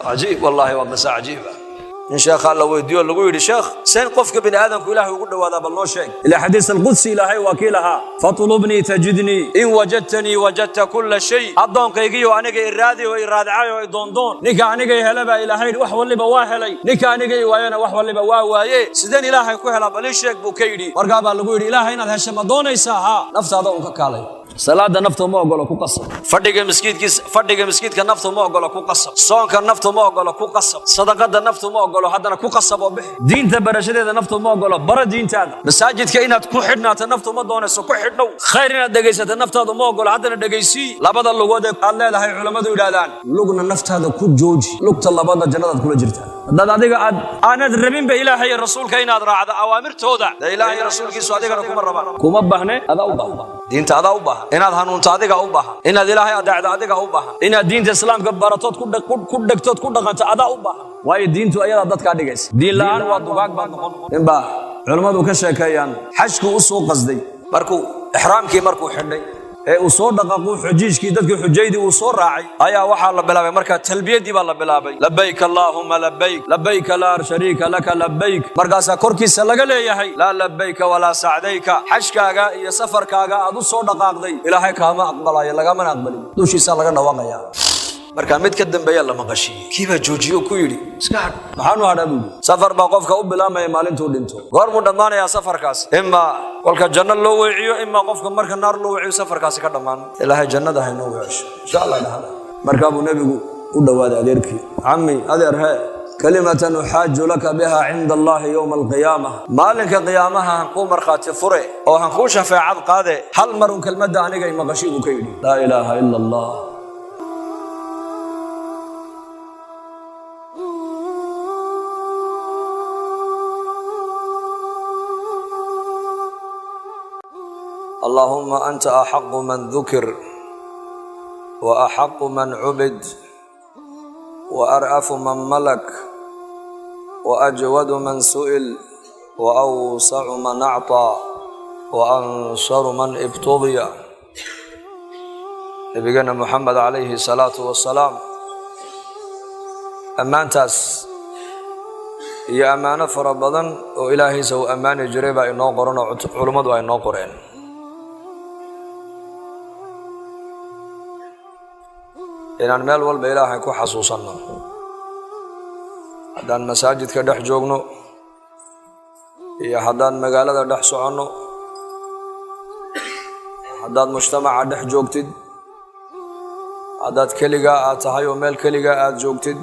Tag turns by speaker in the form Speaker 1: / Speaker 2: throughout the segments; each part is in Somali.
Speaker 1: Cajiib, wallahi, waa qisa cajiiba. In sheekhaa la weydiiyo, lagu yidhi: "Sheekh, seen qofka bini aadamku Ilaahay ugu dhowaadaa? Bal noo sheeg." Ilaa xadiis alqudsi Ilaahay waa kii lahaa: "Fatlubnii tajidnii, in wajadtanii wajadta kulla shay." Addoonkaygiyo aniga iraadi oo iraadcay oo idoondoon. Ninka aniga i hele baa Ilaahay yidhi, wax waliba waa helay. Ninka aniga i waayana, wax waliba waa waaye. Sideen Ilaahay ku helaa, bal ii sheeg, buu ka yidhi. Markaa baa lagu yidhi: "Ilaahay inaad hesha ma doonaysaa? Haa." Naftaada un ka kaalay. Salaada naftu ma ogolo, ku qasab. Fadhiga miskiidkiis, fadhiga miskiidka naftu ma ogolo, ku qasab. Soonka naftu ma ogolo, ku qasab. Sadaqada naftu ma ogolo, haddana ku qasab oo bixi. Diinta barashadeeda naftu ma ogolo, bara diintaada. Masaajidka inaad ku xidhnaato naftu ma doonayso, ku xidhnow. Khayr inaad dhegaysato naftaadu ma ogolo, haddana dhegaysii. Labada lugood ee aad leedahay, culammadu yidhaahdaan, lugna naftaada ku jooji, lugta labadna jannadaad kula jirtaa. Haddaad adiga aad aanad rabinba Ilaahay iyo rasuulka inaad raacdo awaamirtooda, dee Ilaahay iyo rasuulkiisu adigana kuma rabaan. Kuma bahne, adaa u baahan. Diinta adaa u baahan. Inaad hanuunto adiga u baahan. Inaad Ilaahay adeecdo adiga u baahan. Inaad diinta Islaamka baratood ku dhegtood ku dhaqanto adaa u baahan, waayo diintu ayadaa dadkaa dhigaysa. Diin la'aan waa dugaag baad noqon. Ninbaa culammadu ka sheekeeyaan, xajkuu u soo qasday. Markuu ixraamkii markuu xidhay ee uu soo dhaqaaquu, xujiijkii, dadkii xujaydii uu soo raacay, ayaa waxaa la bilaabay markaa talbiyadii baa la bilaabay: "Labayk allaahuma labayk, labayka laa shariika laka labayk." Markaasaa korkiisa laga leeyahay: "Laa labayka walaa sacdayka." Xajkaaga iyo safarkaaga aad u soo dhaqaaqday Ilaahay kaama aqbalayo, lagamana aqbalin. Dushiisaa laga dhawaaqaya. Markaa mid ka dambeeya la maqashiiyey, kii baa joojiye oo ku yidhi: "Iska hadh." "Maxaanu hadhaa?" buu yidhi. Safar baa qofka u bilaamaya maalintuu dhinto. Goormuu dhammaanayaa safarkaasi? Imaa kolka janno loo weeciyo, imaa qofka marka naar loo weeciyo safarkaasi ka dhammaan. Ilaahay jannada haynoo weecisho, insha Allah dhahda. Markaa buu nebigu u dhowaaday adeerkii: "Cammi, adeer, hee, kalimatan uxaaju laka biha cinda Allahi yowma alqiyaama. Maalinka qiyaamaha han kuu markhaati fure oo han kuu shafeecad qaade, hal marun kelmadda aniga i maqashi," buu ka yidhi. Laa ilaaha ila Allah. اللهم أنت أحق من ذكر وأحق من عبد وأرأف من ملك وأجود من سئل وأوسع من أعطى وأنصر من ابتغي. Nabigeenna Moxamed calayhi salaatu wasalaam ammaantaas iyo ammaano fara badan oo Ilaahiisa uu ammaani jiray baa inoo qoran oo culummadu ay noo qoreen. Inaan meel walba Ilaahay ku xasuusanno, haddaan masaajidka dhex joogno iyo haddaan magaalada dhex soconno, haddaad mujtamaca dhex joogtid, haddaad keligaa aad tahay oo meel keligaa aad joogtid,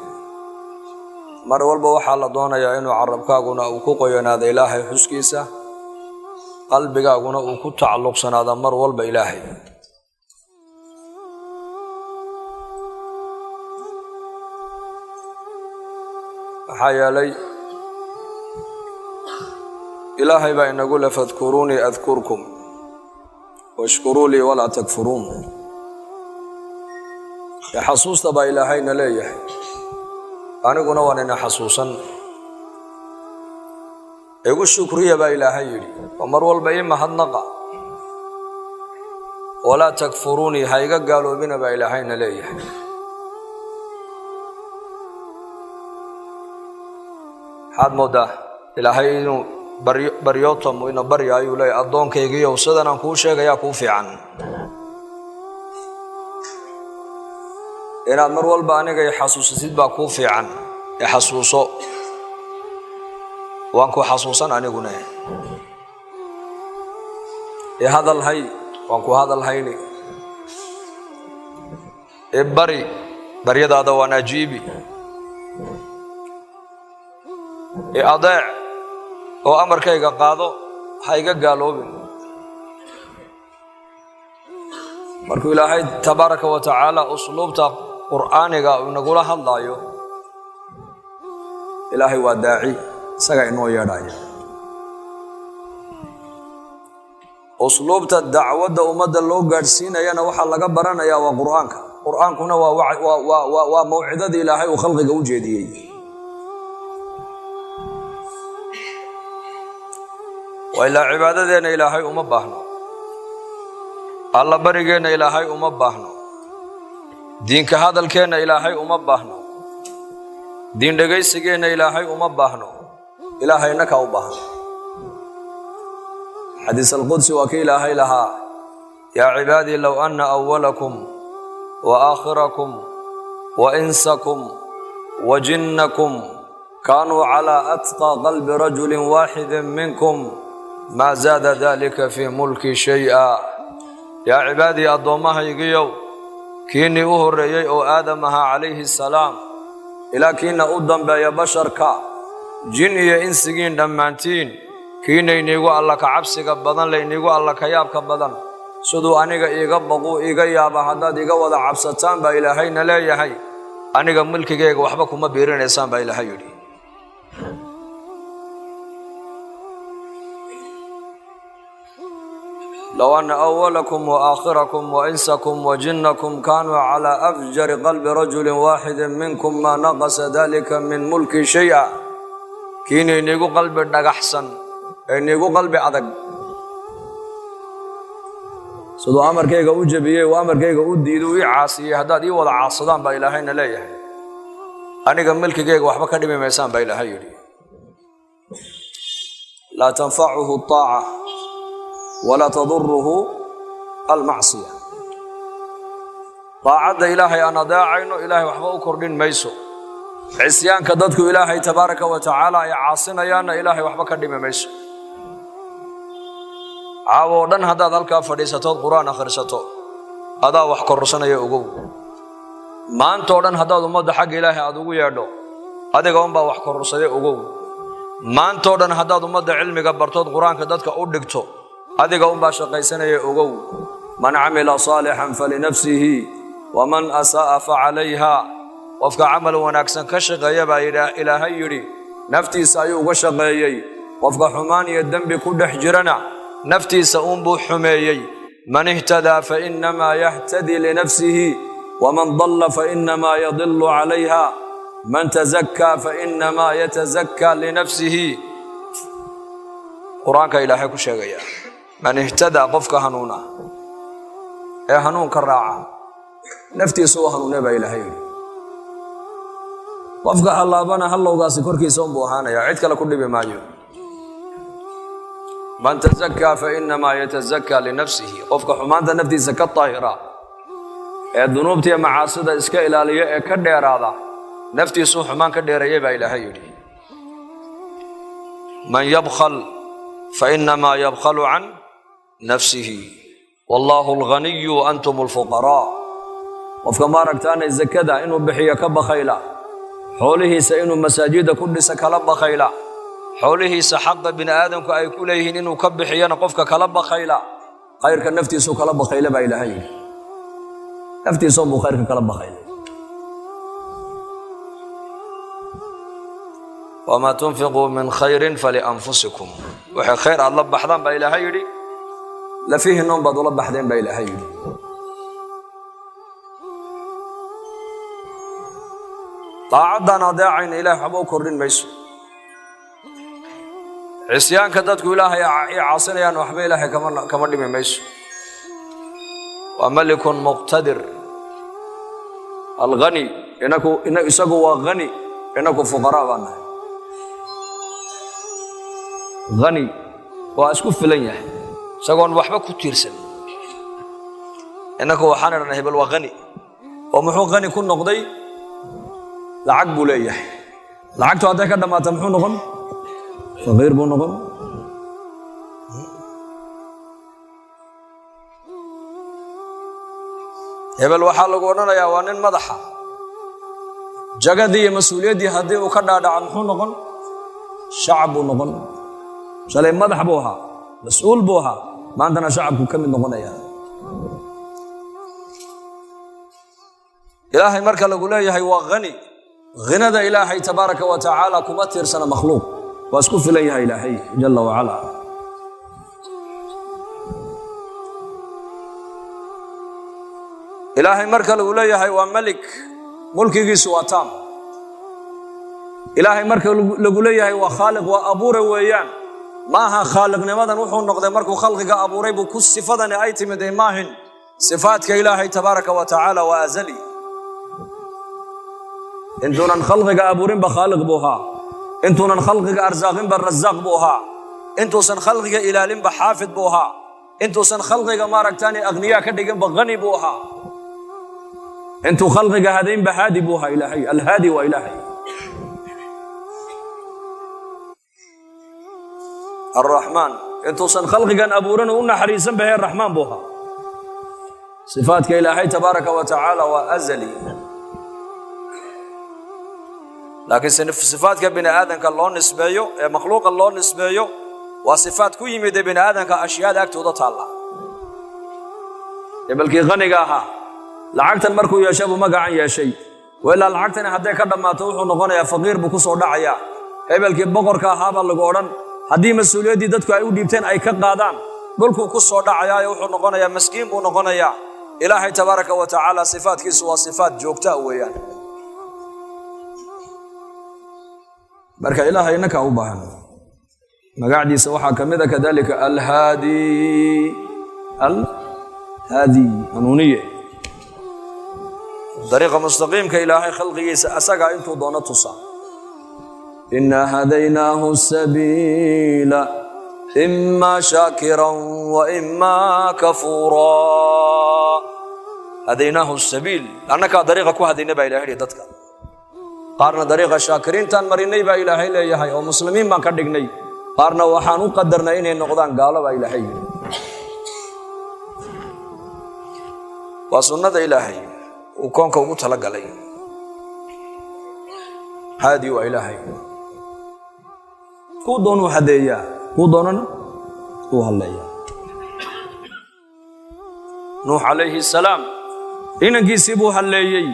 Speaker 1: mar walba waxaa la doonayaa inuu carabkaaguna uu ku qoyanaado Ilaahay xuskiisa, qalbigaaguna uu ku tacalluqsanaado mar walba Ilaahay. Maxaa yeelay, Ilaahay baa inagu le: "Fadkuruunii adkurkum washkuruu lii walaa takfuruun." Ee xasuusta baa Ilaahayna leeyahay, aniguna waan ina xasuusan. Igu shukriya baa Ilaahay yidhi, oo mar walba ii mahadnaqa. "Walaa takfuruunii," ha iga gaaloobina baa Ilaahayna leeyahay. Maxaad moodaa Ilaahay inuu baryootam ina baryaayuu leeyahy: "Addoonkaygiiyow, sidan aan kuu sheegayaa kuu fiican, inaad mar walba aniga i xasuusasid baa kuu fiican. I xasuuso, waan ku xasuusan aniguna. I hadal hay, waan ku hadal hayni. I bari, baryadaada waan ajiibi. I adeec oo amarkayga qaado, ha iga gaaloobin." Markuu Ilaahay tabaaraka wa tacaala usluubta qur'aaniga uu inagula hadlaayo, Ilaahay waa daaci, isagaa inoo yeedhaya. Usluubta dacwadda ummadda loo gaadhsiinayana waxaa laga baranayaa waa Qur'aanka. Qur'aankuna waa mawcidadii Ilaahay uu khalqiga u jeediyey. Waa ilaa cibaadadeenna Ilaahay uma baahno, alla barigeenna Ilaahay uma baahno, diinka hadalkeenna Ilaahay uma baahno. Diin dhegaysigeenna Ilaahay uma baahno, Ilaahay innakaa u baahno. Xadiis alqudsi waa kii Ilaahay lahaa: "Yaa cibaadii, low anna awwalakum wa aakhirakum wa insakum wa jinnakum kaanuu calaa atqaa qalbi rajulin waaxidin minkum, maa zaada dalika fii mulki shay-a." Yaa cibaadii, addoommahaygiyow, kiinnii u horreeyey oo Aadam ahaa calayhi salaam ilaa kiina u dambeeya basharka, jin iyo insigiin dhammaantiin, kiina iniigu Alla ka cabsiga badan le, iniigu Alla ka yaabka badan, siduu aniga iiga baquu iiga yaaba haddaad iga wada cabsataan, baa Ilaahayna leeyahay, aniga milkigayga waxba kuma biirinaysaan, baa Ilaahay yidhi. Low anna awalakum wa aakhirakum wa insakum wa jinnakum kaanuu calaa afjari qalbi rajulin waaxidin minkum, maa naqasa dalika min mulki shay-a. Kiina iniigu qalbi dhagaxsan ee iniigu qalbi adag, siduu amarkayga u jebiyey uu amarkayga u diiday u ii caasiyey, haddaad ii wada caasadaan, baa Ilaahayna leeyahay, aniga milkigayga waxba ka dhimi maysaan, baa Ilaahay yidhi. Laa tanfacuhu aaca walaa taduruhu almacsiya. Daacadda Ilaahay aan adeecayno Ilaahay waxba u kordhin mayso. Cisyaanka dadku Ilaahay tabaaraka wa tacaala ay caasinayaanna Ilaahay waxba ka dhimi mayso. Caawo oo dhan haddaad halkaa fadhiisatood Qur-aan akhrisato, adaa wax kororsanaya, ogow. Maanta oo dhan haddaad ummadda xagga Ilaahay aad ugu yeedho, adiga unbaa wax kororsaday, ogow. Maanta oo dhan haddaad ummadda cilmiga bartood Qur-aanka dadka u dhigto, adiga unbaa shaqaysanaya, ogow. Man camila saalixan falinafsihi, waman asaa'a facalayha. Qofka camal wanaagsan ka shaqeeya, baa Ilaahay yidhi, naftiisa ayuu uga shaqeeyey. Qofka xumaan iyo dembi ku dhex jirana, naftiisa uunbuu xumeeyey. Man ihtadaa fainamaa yahtadii linafsihi, waman dalla fainamaa yadilu calayha. Man tazakkaa fainamaa yatazakkaa linafsihi. Qur-aanka Ilaahay ku sheegaya: man ihtadaa, qofka hanuuna ee hanuunka raaca, naftiisa u hanuune, baa Ilaahay yidhi. Qofka hallaabana, hallowgaasi korkiisa unbuu ahaanaya, cid kale ku dhibi maayo. Man tazakaa fainamaa yatazakaa linafsihi. Qofka xumaanta naftiisa ka daahira ee dunuubta iyo macaasida iska ilaaliya ee ka dheeraada, naftiisuu xumaan ka dheereeyay, baa Ilaahay yidhi. Man yabkhal fainamaa yabkhalu can nafsihi, wallaahu alghaniyu wa antum alfuqaraa. Qofka maaragtaana zakada inuu bixiyo ka bakhayla, xoolihiisa inuu masaajida ku dhisa kala bakhayla, xoolihiisa xaqa bini aadamku ay ku leeyihiin inuu ka bixiyana qofka kala bakhayla, khayrka naftiisuu kala bakhayla, baa Ilaahay yidhi. Naftiisunbuu khayrka kala bakhaylay. Wamaa tunfiquu min khayrin falianfusikum. Waxay khayr aad la baxdaan, baa Ilaahay yidhi, lafihi noon baad ula baxdeen, baa Ilaahay yidhi. Daacaddaan adeecayna Ilahay waxba u kordhin mayso. Cisyaanka dadku Ilaahay ay caasinayaan waxba Ilaahay kama dhimi mayso. Waa malikun muqtadir alghani. Inaku isagu waa khani, inaku fuqaraa baa nahay. Hani waa isku filan yahay isagoon waxba ku tiirsan. Inaku waxaan idhanay hebel waa khani. Oo muxuu khani ku noqday? Lacag buu leeyahay. Lacagtu hadday ka dhammaata, muxuu noqon? Faqiir buu noqon. Hebel waxaa lagu odhanayaa waa nin madaxa. Jagadii iyo mas-uuliyaddii haddii uu ka dhaadhaco, muxuu noqon? Shacab buu noqon. Shalay madax buu ahaa, mas-uul buu ahaa, maantana shacabku ka mid noqonaya. Ilaahay marka lagu leeyahay waa khani, ghinada Ilaahay tabaaraka wa tacaala kuma tiirsana makhluuq. Waa isku filan yahay Ilaahay jala wacala. Ilaahay marka lagu leeyahay waa melik, mulkigiisu waa taam. Ilaahay marka lagu leeyahay waa khaaliq, waa abuure weeyaan. Maaha khaaliqnimadan wuxuu noqday markuu khalqiga abuuray buu ku sifadani ay timid ee maahin. Sifaadka Ilaahay tabaaraka wa tacaala waa azali. Intuunan khalqiga abuurinba khaaliq buu ahaa, intuunan khalqiga arsaaqinba rasaaq buu ahaa, intuusan khalqiga ilaalinba xaafid buu ahaa, intuusan khalqiga maaragtaani akhniyaa ka dhiginba hani buu ahaa, intuu khalqiga hadaynba haadi buu ahaa. Ilaahay alhaadi waa Ilaahay. Alraxmaan, intuusan khalqigan abuurin u naxariisan ba hee raxmaan buu ahaa. Sifaadka Ilaahay tabaaraka wa tacaala waa azali, laakiin sifaadka bini aadamka loo nisbeeyo ee makhluuqa loo nisbeeyo waa sifaad ku yimid ee bini aadamka ashyaada agtooda taalla. Hebelkii qaniga ahaa lacagtan markuu yeeshay buu magacan yeeshay, ilaa lacagtani hadday ka dhammaato wuxuu noqonayaa faqiir buu ku soo dhacayaa. Hebelkii boqorka ahaabaa lagu odhan, haddii mas-uuliyaddii dadku ay u dhiibteen ay ka qaadaan, dhulkuu ku soo dhacayaayo wuxuu noqonayaa maskiin buu noqonayaa. Ilaahay tabaaraka wa tacaala sifaadkiisu waa sifaat joogtaa weeyaan. Marka Ilaahay innakaa u baahan. Magacdiisa waxaa ka mid a kadalika alhaadi, alhaadi, hanuuniye dariiqa mustaqiimka. Ilaahay khalqigiisa asagaa intuu doono tusa. Inaa hadaynaahu sabiila ima shaakiran wa ima kafuuraa. Hadaynaahu sabiil, annakaa dariiqa ku hadayna baa Ilahay yihi. Dadka qaarna dariiqa shaakiriintaan marinay baa Ilaahay leeyahay, oo muslimiin baan ka dhignay. Qaarna waxaan u qadarnay inay noqdaan gaalo baa Ilaahay yidhi. Waa sunnada Ilaahay uu koonka ugu talagalay. Haadi waa Ilaahay, kuu doonuu hadeeyaa, kuu doonana uu halleeyaa. Nuux calayhi salaam inankiisii buu halleeyey,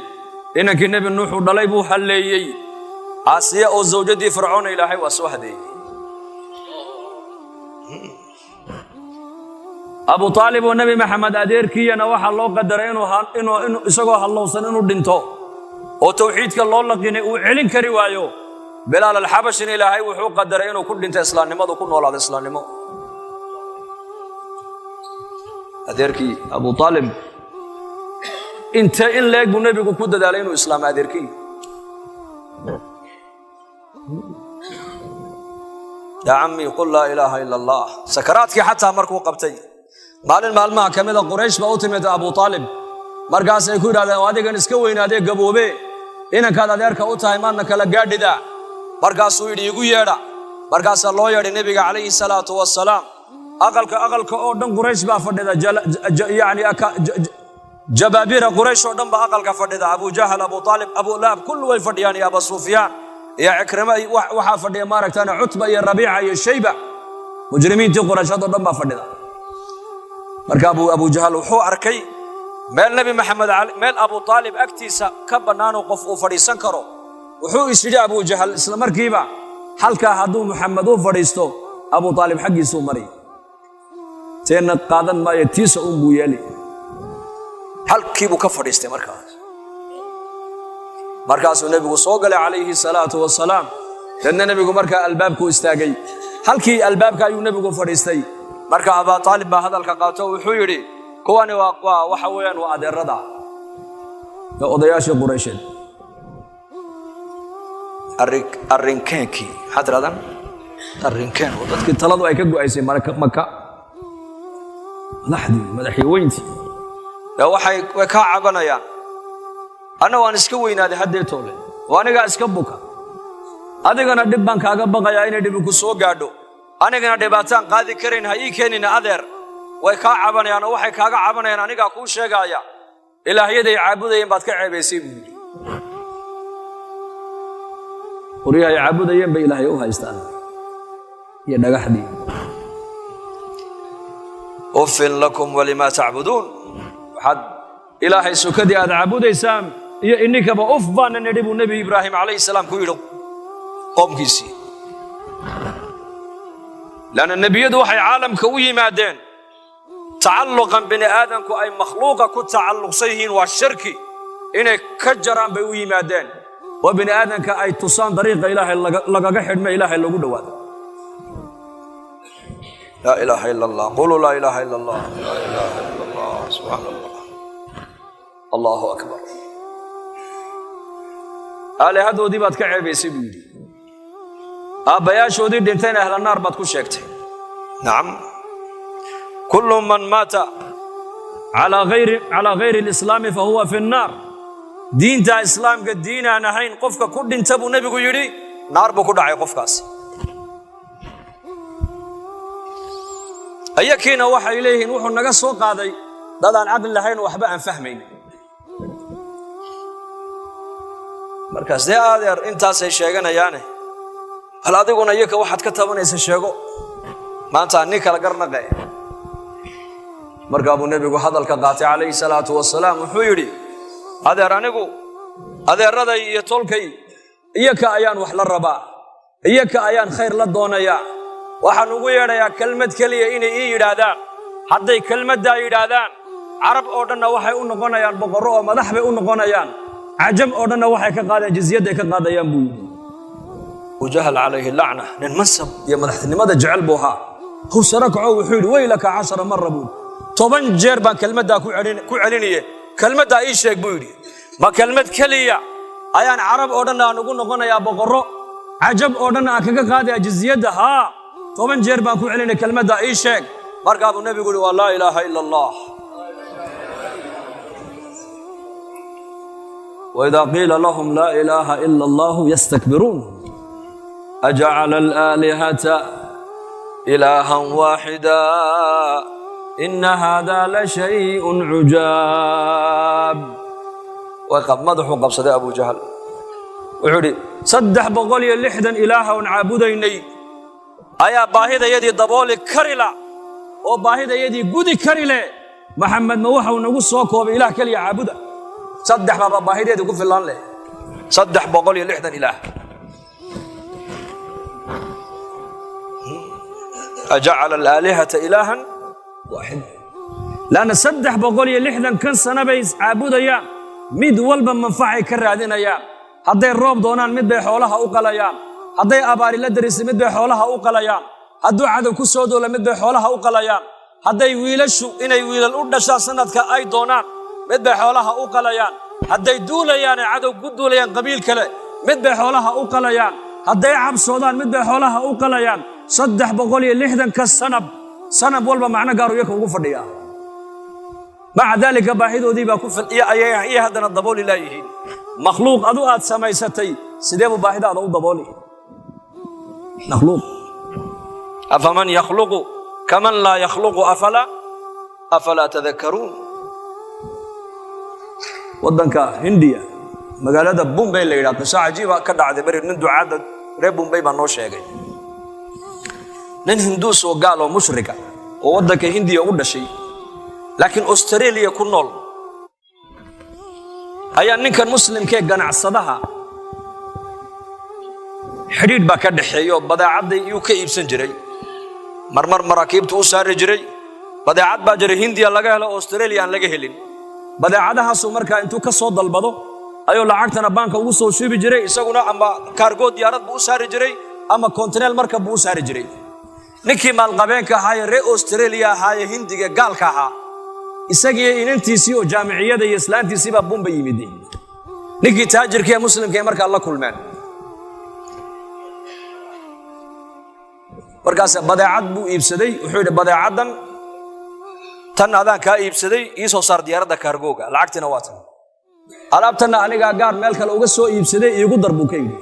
Speaker 1: inankii Nebi Nuuxuu dhalay buu halleeyey. Aasiya oo zawjadii Fircoona Ilaahay waa soo hadeeyey. Abu Aalib oo Nebi Maxamed adeerkiiyana waxaa loo qadaray inuu isagoo hallowsan inuu dhinto oo tawxiidka loo laqinay uu celin kari waayo. Bilaal alxabashina Ilaahay wuxuu qadaray inuu ku dhinto islaamnimadu, ku noolaado islaamnimo. Adeerkii Abu Aalib intee in leeg buu nebigu ku dadaalay inuu islaamo adeerkii? Yaa cammi, qul laa ilaaha ila Allah. Sakaraadkii xataa markuu qabtay, maalin maalmaha ka mida Quraysh baa u timid Abu Aalib. Markaasay ku yidhahdeen, adigan iska weynaadee gaboobe, inankaad adeerka u tahay maadna kala gaadhida? Markaasuu yidhi, igu yeedha. Markaasaa loo yeedhay nebiga calayhi salaatu wasalaam. Aqalka oo dhan Quraysh baa fadhida, yani jabaabira Quraysh oo dhan baa aqalka fadhida. Abu Jahal, Abu Aalib, Abu Lahab, kullu way fadhiyaan, iyo Aba Sufyaan iyo Cikrima. Waxaa fadhiya maaragtaan Cutba iyo Rabiica iyo Shayba, mujrimiintii Qurayshaad oo dhan baa fadhida. Marka Abu Jahal wuxuu arkay meel Nebi Maxamed, meel Abu Aalib agtiisa ka bannaanoo qof uu fadhiisan karo. Wuxuu is yidhi Abu Jahal isla markiiba, halkaa hadduu Muxamed u fadhiisto, Abu Aalib xaggiisuu mari, teenna qaadan maayo, tiisa uun buu yeeli. Halkii buu ka fadhiistay markaas. Markaasuu nebigu soo galay calayhi salaatu wasalaam. Deedna nebigu markaa albaabkuu istaagay, halkii albaabka ayuu nebigu fadhiistay. Marka Abaa Aalib baa hadalka qaato, wuxuu yidhi, kuwani waa waxa weeyaan waa adeerada ee odayaashii Quraysheed. Arrinkeenkii maxaa tirahdaan? Arrinkeen oo dadkii taladu ay ka go'aysay Maka, madaxdii, madaxyaweyntii ee waxay way kaa cabanayaan. Anna waan iska weynaaday haddeetoole, oo anigaa iska buka, adigana dhib baan kaaga baqayaa inay dhibi ku soo gaadho, anigana dhibaataan qaadi karayn ha ii keenina. Adeer, way kaa cabanayaan, oo waxay kaaga cabanayaan anigaa kuu sheegaaya. Ilaahyaday caabudayeen baad ka ceebaysay, buu yidhi. Qoryahay caabudayeen bay ilaahay u haystaan iyo dhagaxdii. Uffin lakum walimaa tacbuduun, waxaad Ilaahay sukadii aad caabudaysaan iyo ininkaba uf baana nidhi, buu Nebi Ibraahim calayhi salaam ku yidhi qoomkiisii. Lanna nebiyadu waxay caalamka u yimaadeen tacalluqan bini aadamku ay makhluuqa ku tacalluqsan yihiin waa shirki inay ka jaraan bay u yimaadeen, oo bini aadamka ay tusaan dariiqa Ilaahay lagaga xidhma, Ilaahay loogu dhowaado. Laa ilaaha ila Allah, quluu laa ilaaha ila Allah, laa ilaaha ila Allah. Subxaana Allah, allahu akbar. Aalihadoodii baad ka ceebaysay, buu yidhi. Aabbayaashoodii dhintayna ahla naar baad ku sheegtay. Nacam, كل من مات على غير الإسلام فهو في النار. Diinta islaamka diin aan ahayn qofka ku dhinta, buu nebigu yidhi, naar buu ku dhacay qofkaasi. Ayakiina waxay leeyihiin wuxuu naga soo qaaday dad aan caqli lahayn oo waxba aan fahmayn. Markaas dee adeer, intaasay sheeganayaane, hal adiguna iyaka waxaad ka tabanaysa sheego. Maanta nin kala garnaqe. Markaa buu nebigu hadalka qaatay calayhi salaatu wasalaam. Wuxuu yidhi, adeer, anigu adeeraday iyo tolkay iyaka ayaan wax la rabaa, iyaka ayaan khayr la doonayaa. Waxaan ugu yeedhayaa kelmad keliya inay ii yidhaahdaan. Hadday kelmaddaa yidhaahdaan, Carab oo dhanna waxay u noqonayaan boqorro oo madax bay u noqonayaan, Cajam oo dhanna waxay ka qaadayaan jizyadday ka qaadayaan, buu yidhi. Abujahal calayhi lacna nin mansab iyo madaxtinimada jecel buu ahaa. Howsaro kaco, wuxuu yidhi, ويلك عشر مرة, buu yidhi. 10 jeer baan kelmaddaa ku celinaye, kelmaddaa ii sheeg, buu yidhi. Ma kelmad keliya ayaan Carab oo dhan aan ugu noqonayaa boqorro, Cajab oo dhan aan kaga qaadayaa jizyadda? Haa, 10 jeer baan ku celinaya, kelmaddaa ii sheeg. Markaa buu nebigu yidhi, waa لا إله إلا الله. وإذا قيل لهم لا إله إلا الله يستكبرون. أجعل الآلهة إلها واحدا إن هذا لشيء عجاب. Madaxuu qabsaday Abu Jahal. Wuxuu idhi, 360 ilaaha oon caabudaynay ayaa baahidayadii dabooli karila oo baahidayadii gudi kari leh. Maxamed ma waxau nagu soo koobay ilaah keliya caabuda? Saddex baaba baahideedii ku filan leh, 360 ilaah. أجعل الآلهة إلها واحدا. Laanna 360 kan sano bay iscaabudayaan, mid walba manfacay ka raadinayaan. Hadday roob doonaan, mid bay xoolaha u qalayaan. Hadday abaari la darisay, mid bay xoolaha u qalayaan. Hadduu cadow ku soo doola, mid bay xoolaha u qalayaan. Hadday wiilashu inay wiilal u dhashaan sanadka ay doonaan, mid bay xoolaha u qalayaan. Hadday duulayaan ee cadow ku duulayaan qabiil kale, mid bay xoolaha u qalayaan. Hadday cabsoodaan, mid bay xoolaha u qalayaan. 360-ka sanab, sanab walba macno gaaru yaka ugu fadhiyaa. مع ذلك baahidoodii baa ku iyo haddana dabooli laayihiin. Makhluuq adu aad samaysatay sidee buu baahidaada u dabooli? Makhluuq. أفمن يخلق كمن لا يخلق أفلا تذكرون. Waddanka Hindiya, magaalada Bombay la yidhaha, qiso cajiiba ka dhacday beri. Nin ducaadda reer Bombay baa noo sheegay. Nin Hinduus oo gaal oo mushrika oo waddanka Hindiya u dhashay laakiin Australia ku nool ayaa ninkan muslimkee ganacsadaha xidhiidh baa ka dhaxeeya oo badeecadday iyuu ka iibsan jiray, marmar maraakiibtu u saari jiray. Badeecad baa jiray Hindiya laga helo, Australia aan laga helin. Badeecadahaasuu markaa intuu ka soo dalbado ayuu lacagtana baanka ugu soo shubi jiray, isaguna ama kaargood diyaarad buu u saari jiray ama kontineel markab buu u saari jiray. Ninkii maalqabeenka ahaayee reer Australia ahaaye Hindiga gaalka ahaa, isagiiyo inantiisii oo jaamiciyada iyo islaantiisii baa Bombay yimid. Ninkii taajirka ee muslimka ee markaa la kulmeen. Markaas badeecad buu iibsaday. Wuxuu yidhi, badeecaddan tan adaan kaa iibsaday, ii soo saar diyaaradda kaargooga, lacagtiina waa tan. Alaabtanna anigaa gaar meel kale uga soo iibsaday, iigu dar, buu ka yidhi.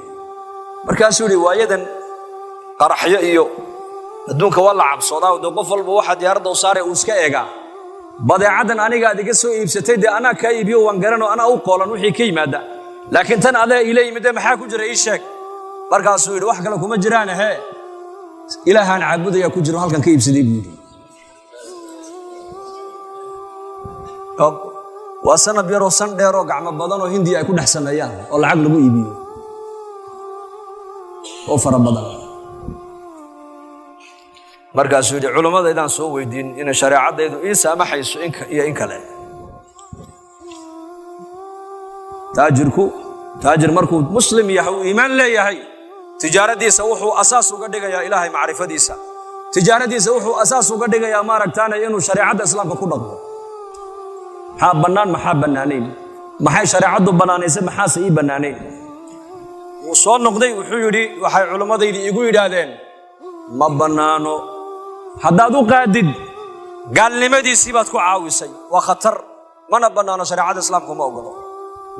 Speaker 1: Markaasuu yidhi, waayadan qaraxyo iyo adduunka waa la cabsoodaa, dee qof walba waxa diyaaradda u saaray uu iska eegaa. Badeecaddan anigaad iga soo iibsatay, dee anaa kaa iibiyo, waan garanoo, anaa u qoolan wixii ka yimaada. Laakiin tan adaa iila yimidee, maxaa ku jira? Ii sheeg. Markaasuu yidhi, wax kale kuma jiraan, ahee ilaahaan caabudayaa ku jiro, halkan ka iibsaday, buu yidhi. Waa sanab yaroo san dheeroo gacmo badanoo Hindiya ay ku dhex sameeyaan oo lacag lagu iibiyo oo fara badan. Markaasuu yidhi, culimmadaydaan soo weydiin inay shareecaddaydu ii saamaxayso iyo in kale. Taajirku, taajir markuu muslim yahay, uu iimaan leeyahay, tijaaradiisa wuxuu asaas uga dhigayaa Ilaahay macrifadiisa. Tijaaradiisa wuxuu asaas uga dhigayaa maaragtaanay inuu shareecadda islaamka ku dhaqmo. Maxaa bannaan, maxaa bannaanayn? Maxay shareecaddu bannaanaysay, maxaase ii bannaanayn? Wuu soo noqday, wuxuu yidhi, waxay culimmadaydi igu yidhaahdeen ma bannaano. Haddaad u qaadid, gaalnimadiisii baad ku caawisay, waa khatar, mana bannaano, shareecada Islaamku ma ogolo.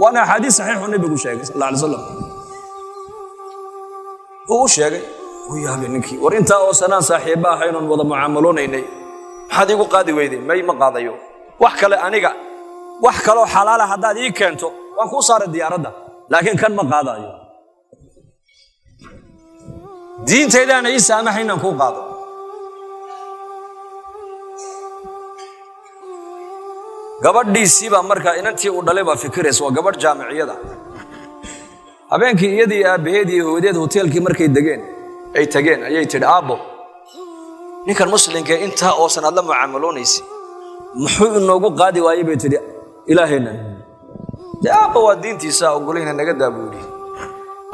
Speaker 1: Waana axaadiis saxiixu nebigu sheegay sal alla alay slam. Uu u sheegay, wuu yaabay ninkii. War, intaa oo sanaan saaxiibba ahaynoon wada mucaamaloonaynay, maxaad iigu qaadi weyday? May, ma qaadayo. Wax kale aniga, wax kaloo xalaala haddaad ii keento, waan kuu saaray diyaaradda, laakiin kan ma qaadayo. Diintaydaana ii saamaxa inaan kuu qaado. Gabadhiisiibaa markaa, inantii uu dhalay baa fikiraysa. Waa gabadh jaamiciyada. Habeenkii iyadii aabbaheed iyo hooyadeed hoteelkii markay degeen, ay tageen, ayay tidhi, aabbo, ninkan muslimka intaa oosan aad la mucaamaloonaysa muxuu inoogu qaadi waayey? Bay tidhi. Ilaahaynan dee aabba waa diintiisa ogolayna, naga daa, buu yidhi.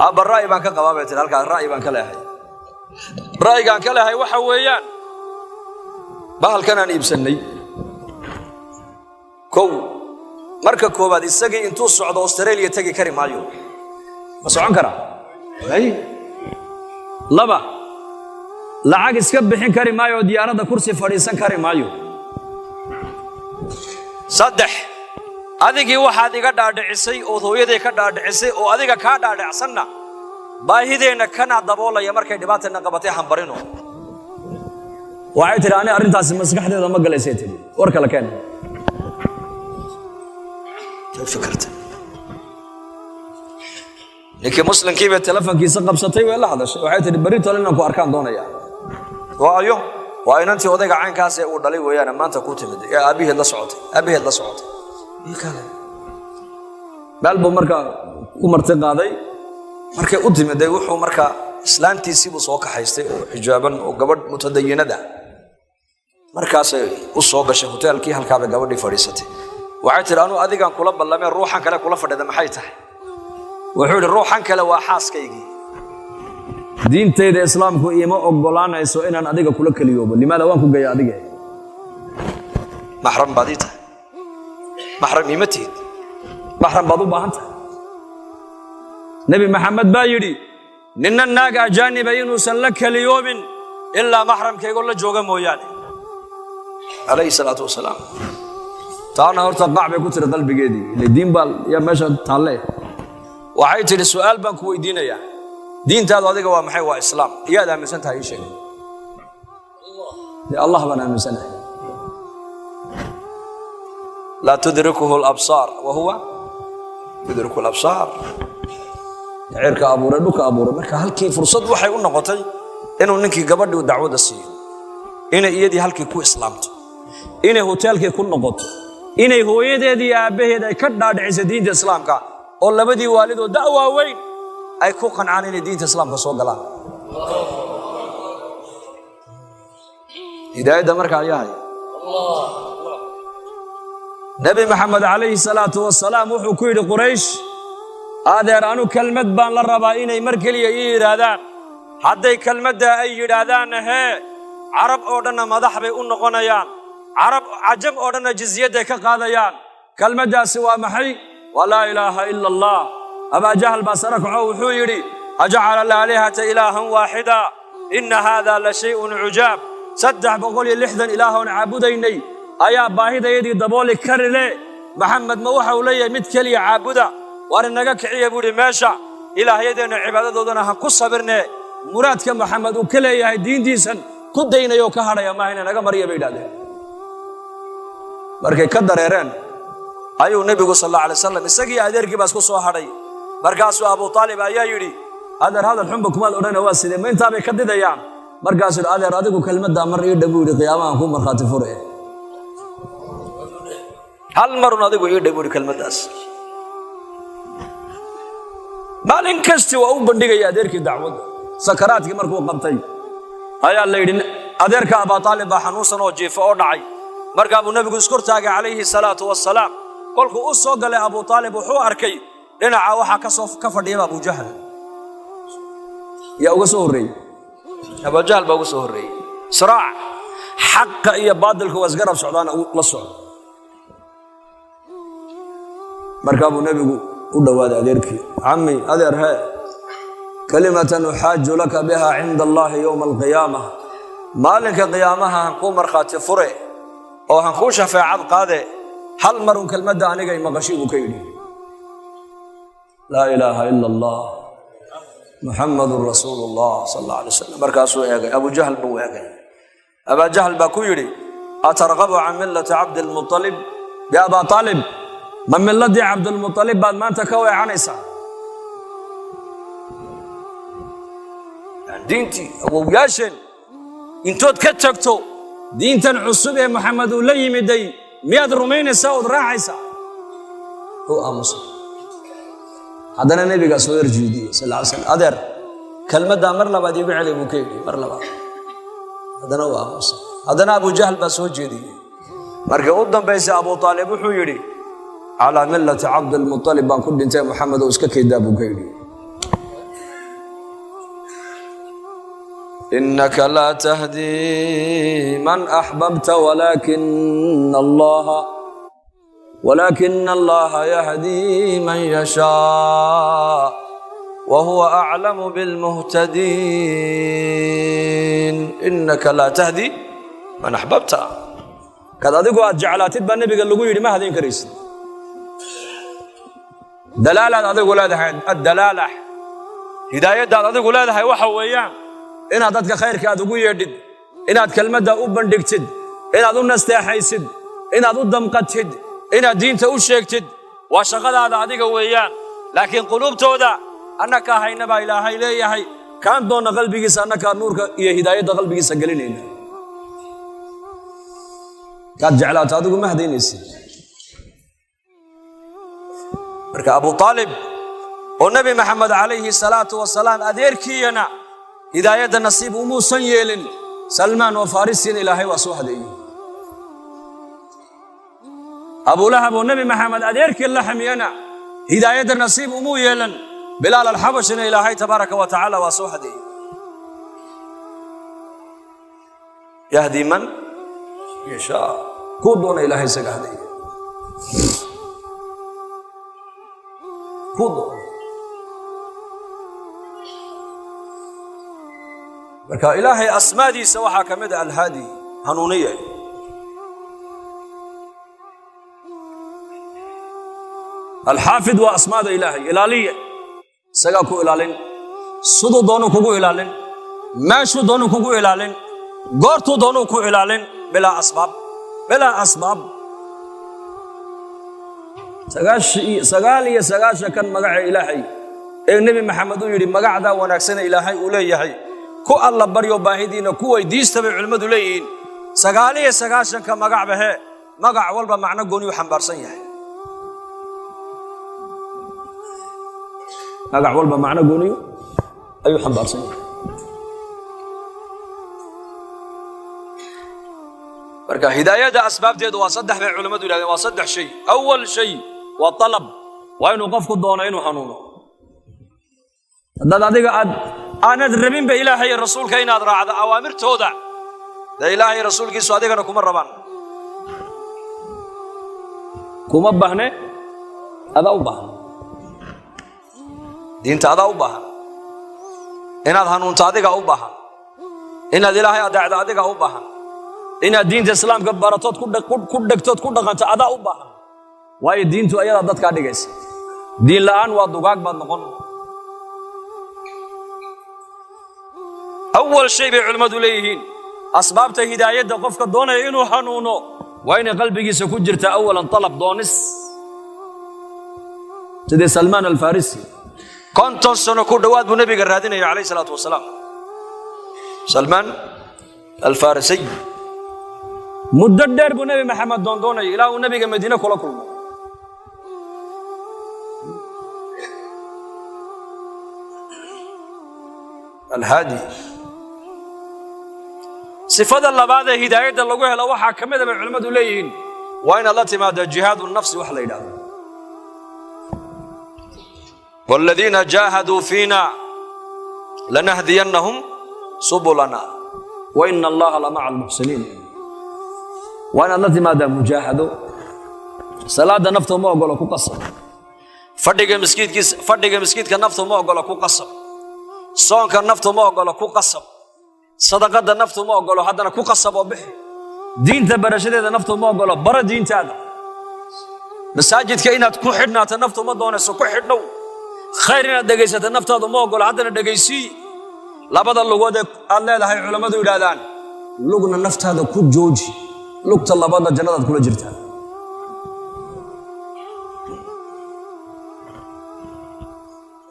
Speaker 1: Aabba, ra'yi baan ka qabaa, bay tidhi. Halkaas ra'yi baan ka leehay. Ra'yigaan ka leehay waxa weeyaan, bahalkanaan iibsannay, kow, marka koowaad, isagii intuu socdo Australia tegi kari maayo. Ma socon karaa? May. Laba, lacag iska bixin kari maayo oo diyaaradda kursi fadhiisan kari maayo. Saddex, adigii waxaad iga dhaadhicisay ood hooyaday ka dhaadhicisay oo adiga kaa dhaadhicsanna, baahideenna kanaa daboolaya. Markay dhibaatayna qabatay hambarino. Waxay tidhi, ani arrintaasi maskaxdeeda ma galaysay, tidhi. War kale keen. Fikirta ninkii muslimkii bay telefonkiisa qabsatay, way la hadashay. Waxay tidhi, berri tole inaan ku arkaan doonaya. Waayo, waa inantii odayga caynkaas ee uu dhalay weeyaan maanta ku timid ee aabbaheed la socotay, aabbaheed la socotay. Ii kale meel buu markaa ku marti qaaday. Markay u timiday, wuxuu markaa islaantiisii buu soo kaxaystay oo xijaaban oo gabadh mutadayinada. Markaasay u soo gashay hoteelkii, halkaabay gabadhii fadhiisatay. Waxay tidhi, anuu adigaan kula ballameen, ruuxan kale kula fadhida maxay tahay? Wuxuu yidhi, ruuxan kale waa xaaskaygii. Diintayda Islaamku iima oggolaanayso inaan adiga kula keliyoobo. Limaada? Waan ku geeya adiga, maxram baad ii tahay. Maxram iima tihid, maxram baad u baahan tahay. Nebi Maxamed baa yidhi, ninna naag ajaaniba inuusan la keliyoobin ilaa maxramkaygoo la jooga mooyaane, calayhi salaatu wasalaam. Taana horta qac bay ku tiri qalbigeedii, ile diin baa yaa meesha taalle. Waxay tidhi, su'aal baan ku weydiinayaa, diintaadu adiga waa maxay? Waa Islaam. Iyaad aaminsan tahay? Ii sheeg. Dee Allah baan aaminsanahay. Laa tudrikuhu alabsaar wa huwa yudriku alabsaar. Cirka abuuray, dhulka abuuray. Marka halkii fursad waxay u noqotay inuu ninkii gabadhii dacwadda siiyo, inay iyadii halkii ku islaamto, inay hoteelkii ku noqoto, inay hooyadeed iyo aabbaheed ay ka dhaadhicisay diinta Islaamka, oo labadii waalidoo da' waaweyn ay ku qancaan inay diinta Islaamka soo galaan. Hidaayadda marka ayaa haya. Nebi Maxamed calayhi salaatu wasalaam wuxuu ku yidhi Quraysh, adeer, anu kelmad baan la rabaa inay mar keliya ii yidhaahdaan. Hadday kelmaddaa ay yidhaahdaanna, hee, Carab oo dhanna madax bay u noqonayaan, Carab Cajam oo dhanna jizyadday ka qaadayaan. Kelmaddaasi waa maxay? Waa laa ilaaha ila Allah. Abaajahal baa sara kaco, wuxuu yidhi, ajacala alaalihata ilaahan waaxida, inna haada la shay'un cujaab. 360 ilaahoon caabudaynay ayaa baahidayadii dabooli kari le. Maxamed ma waxa uu leeyahay mid keliya caabuda? Waar, inaga kiciya, buu yidhi, meesha. Ilaahyadeenna cibaadadoodana ha ku sabirne. Muraadka Maxamed uu ka leeyahay diintiisan ku daynaya oo ka hadhaya maaha, ina naga mariya, bay idhahdeen. Markay ka dareereen ayuu nebigu sal alla alay wasalam isagii adeerkii baa isku soo hadhay. Markaasuu Abu Aalib ayaa yidhi, adeer, hadal xunba kumaad odhana, waa sidee? Ma intaabay ka didayaan? Markaasuu yidhi, adeer, adigu kelmaddaa mar ii dha, buu yidhi, qiyaamahan ku markhaati fure. Hal marun adigu ii dha, buu yidhi, kelmaddaas. Maalin kasti waa u bandhigaya adeerkii dacwadda. Sakaraadkii markuu qabtay ayaa la yidhi, adeerka Abaa Aalib baa xanuunsan oo jiifa oo dhacay. Markaa buu nebigu iskortaagay calayhi salaatu wasalaam. Kolkuu u soo galay Abu Aalib, wuxuu arkay dhinaca waxaa kasoo ka fadhiyaba Abujahl. Yaa uga soo horreeyey? Abujahl baa uga soo horreeyey. Siraac xaqa iyo baadilka waa isgarab socdaana la socdo. Markaa buu nebigu u dhowaaday adeerkii. Cammi, adeer, hee. Kalimatan uxaaju laka biha cinda Allahi yowma alqiyaamah. Maalinka qiyaamaha han kuu markhaati fure oo han kuu shafeecad qaade, hal marun kelmadda aniga imaqashi, buu ka yidhi: laa ilaaha ila Allah, Muxamadun rasuulu llah sal alla alay wasalam. Markaasuu eegay, Abujahl buu eegay. Abaajahl baa ku yidhi: atargabu can millati Cabdilmualib ya Abaa Aalib? Ma milladii Cabdilmualib baad maanta ka weecanaysaa? Diintii awowyaasheen intood ka tagto, diintan cusub ee Maxamed uu la yimiday miyaad rumaynaysaa ood raacaysaa? U aamusay. Haddana nebigaa soo yarjiidiyey sal ly slam. Adeer, kelmaddaa mar labaad iigu celi, buu ka yidhi. Mar labaad haddana uu aamusay. Haddana Abujahl baa soo jeediyey. Markii u dambaysay Abu Aalib wuxuu yidhi: calaa millati Cabdilmualib baan ku dhintay, Moxamed oo iska kaydaa, buu ka yidhi. Inaka laa tahdii man axbabta walaakina Allaha yahdii man yashaa wa huwa aclamu bilmuhtadiin. Inaka laa tahdi man axbabta. Kaad adigu aad jeclaatid baa nebiga lagu yidhi ma hadayn karaysid. Dalaalaad adigu leedahay, addalaala, hidaayaddaad adigu leedahay waxa weeyaan inaad dadka khayrka aad ugu yeedhid, inaad kelmadda u bandhigtid, inaad u nasteexaysid, inaad u damqatid, inaad diinta u sheegtid. Waa shaqadaada adiga weeyaan. Laakiin quluubtooda annakaa hayna baa Ilaahay leeyahay. Kaan doonna qalbigiisa annakaa nuurka iyo hidaayadda qalbigiisa gelinayna. Kaad jeclaato adigu ma hadaynaysid. Marka Abu Aalib oo Nebi Maxamed calayhi salaatu wasalaam adeerkiiyana hidaayadda nasiib umuusan yeelin, Salmaan oo Farisiina Ilaahay waa soo hadeeyey. Abulahab oo Nebi Maxamed adeerkii laxmiyana hidaayadda nasiib umuu yeelan. Bilaal Alxabashina Ilaahay tabaaraka wa tacaala waa soo hadeeyey. Yahdi man yashaa, kuu doona Ilaahay isaga hadeeye, kuu doona. Marka Ilaahay asmaadiisa waxaa ka mid ah Alhaadi, hanuuniye. Alxaafid waa asmaada Ilaahay. Ilaaliye, isagaa ku ilaalin, siduu doonuu kugu ilaalin, meeshuu doonuu kugu ilaalin, goortuu doonuu ku ilaalin, bilaa asbaab, bilaa asbaab. 99 kan magaca Ilaahay ee Nebi Maxamed uu yidhi magacdaa wanaagsana Ilaahay uu leeyahay, ku Alla baryo, baahidiina ku weydiista, bay culimmadu leeyihiin. 99-ka magacba hee, magac walba macno gooniyuu xambaarsan yahay. Magac walba macno gooniyo ayuu xambaarsan yahay. Marka hidaayadda asbaabteedu waa saddex, bay culimmadu yidhahdeen. Waa saddex shay. Awal shay waa talab, waa inuu qofku doono inuu hanuuno. Haddaad adiga aad aanad rabinba Ilaahay iyo rasuulka inaad raacdo awaamirtooda, dee Ilaahay iyo rasuulkiisu adigana kuma rabaan, kuma bahne. Adaa u baahan diinta, adaa u baahan inaad hanuunto, adigaa u baahan inaad Ilaahay adeecdo, adigaa u baahan inaad diinta Islaamka baratood, ku dhegtood, ku dhaqanto, adaa u baahan. Waayo, diintu ayadaa dadkaa dhigaysa. Diin la'aan waa dugaag baad noqon. Awal shay bay culimmadu leeyihiin, asbaabta hidaayadda, qofka doonaya inuu hanuuno waa inay qalbigiisa ku jirtaa awalan talab, doonis, sidii Salmaan Alfarisi. 50 sano ku dhowaad buu nebiga raadinaya calayh salaatu wasalaam. Salmaan Alfarisiy muddo dheer buu Nebi Maxamed doondoonaya ilaa uu nebiga Madiine kula kulmo. Alhaadi. Sifada labaad ee hidaayadda lagu helo waxaa ka mid a, bay culimmadu leeyihiin, waa inaad la timaado jihaadu nafsi wax la yidhahdo. Waaladiina jaahaduu fiina lanahdiyannahum subulana wa ina Allaha lamaca almuxsiniin. Waa inaad la timaadaa mujaahado. Salaada nafta ma ogolo, ku qasab. Fadhiga miskiidkiisa, fadhiga miskiidka nafta ma ogolo, ku qasab. Soonka naftu ma ogolo, ku qasab. Sadaqadda naftu ma ogolo, haddana ku qasab oo bixi. Diinta barashadeeda naftu ma ogolo, bara diintaada. Masaajidka inaad ku xidhnaato naftu ma doonayso, ku xidhnow. Khayr inaad dhegaysato naftaadu ma ogolo, haddana dhegaysii. Labada lugood ee aad leedahay, culammadu yidhaahdaan, lugna naftaada ku jooji, lugta labaadna jannadaad kula jirtaa.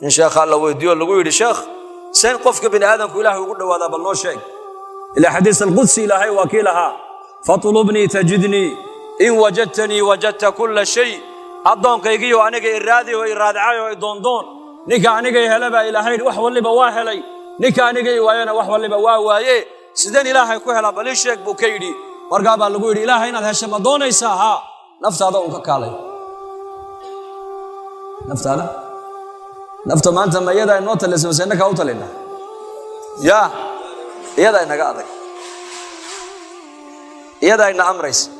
Speaker 1: In sheekhaa la weydiiyo, lagu yidhi: "Sheekh, seen qofka bini aadamku ilaahay ugu dhowaadaa, bal noo sheeg?" Ilaa xadiis alqudsi ilaahay waa kii lahaa: "فاطلبني تجدني، إن وجدتني وجدت كل شيء." Addoonkaygiyo aniga iraadi oo iraadcay oo idoondoon. Ninka aniga i hele baa Ilaahay wax waliba waa helay, ninka aniga i waayana wax waliba waa waaye. "Sideen Ilaahay ku helaa, bal ii sheeg," buu ka yidhi. Markaa baa lagu yidhi: "Ilaahay inaad hesha ma doonaysaa? Haa, naftaada un ka kaalay." Naftaada, nafta maanta ma iyadaa inoo talisa mase innakaa u talina? Ya, iyadaa inaga adag, iyadaa ina amraysa,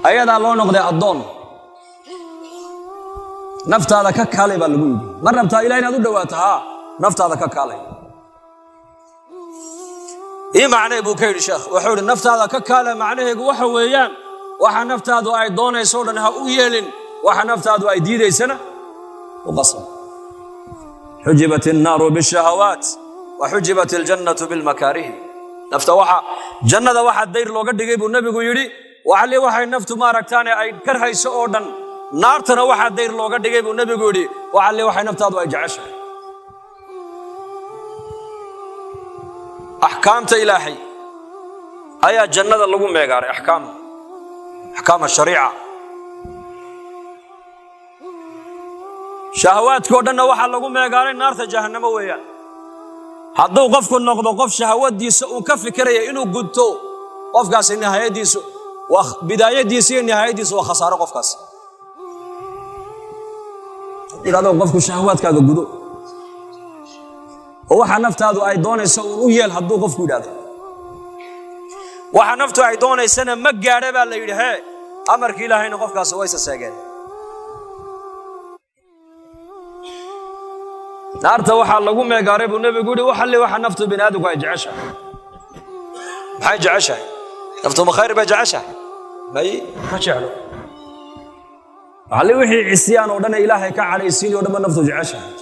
Speaker 1: ayadaa loo noqday addoon. "Naftaada ka kaalay," baa lagu yidhi. "Ma rabtaa Ilaah inaad u dhowaato? Haa, naftaada ka kaalay." "Ii macnee," buu ka yidhi sheekh. Wuxuu yidhi: "Naftaada ka kaale macnaheegu waxa weeyaan, waxa naftaadu ay doonayso o dhan ha u yeelin, waxa naftaadu ay diidaysana u qasab. حجبت النار بالشهوات وحجبت الجنة بالمكاره." Nafta waxa jannada waxaa dayr looga dhigay, buu nebigu yidhi, waxali waxay naftu maaragtaane ay karhayso oo dhan. Naartana waxaa dayr looga dhigay, buu nebigu yidhi, waxali waxay naftaadu ay jeceshahay. Axkaamta Ilaahay ayaa jannada lagu meegaaray, أحكام الشريعة. Shahawaadkao dhanna waxaa lagu meegaaray naarta jahannamo weeyaan. Hadduu qofku noqdo qof shahawadiisa uu ka fikiraya inuu gudto, qofkaasi nihaayadiisu waa, bidaayadiisa iyo nihaayadiisu waa khasaaro. Qofkaasi idhahdo qofku shahawaadkaaga gudo oo waxa naftaadu ay doonayso uun u yeel, hadduu qofku yidhahdo waxa naftu ay doonaysana ma gaadha, baa la yidhi hee, amarkii Ilaahayna qofkaasi waysa seegeen. Naarta waxaa lagu meegaaray, buu nebigu yidhi, waxalli waxa naftu bini aadamku ay jeceshahay. Maxay jeceshahay naftu? Ma khayr bay jeceshahay? May, ma jeclo. Waxalli wixii cisyaan oo dhan ee Ilaahay ka cadhaysiini o dhan ba naftu jeceshahay.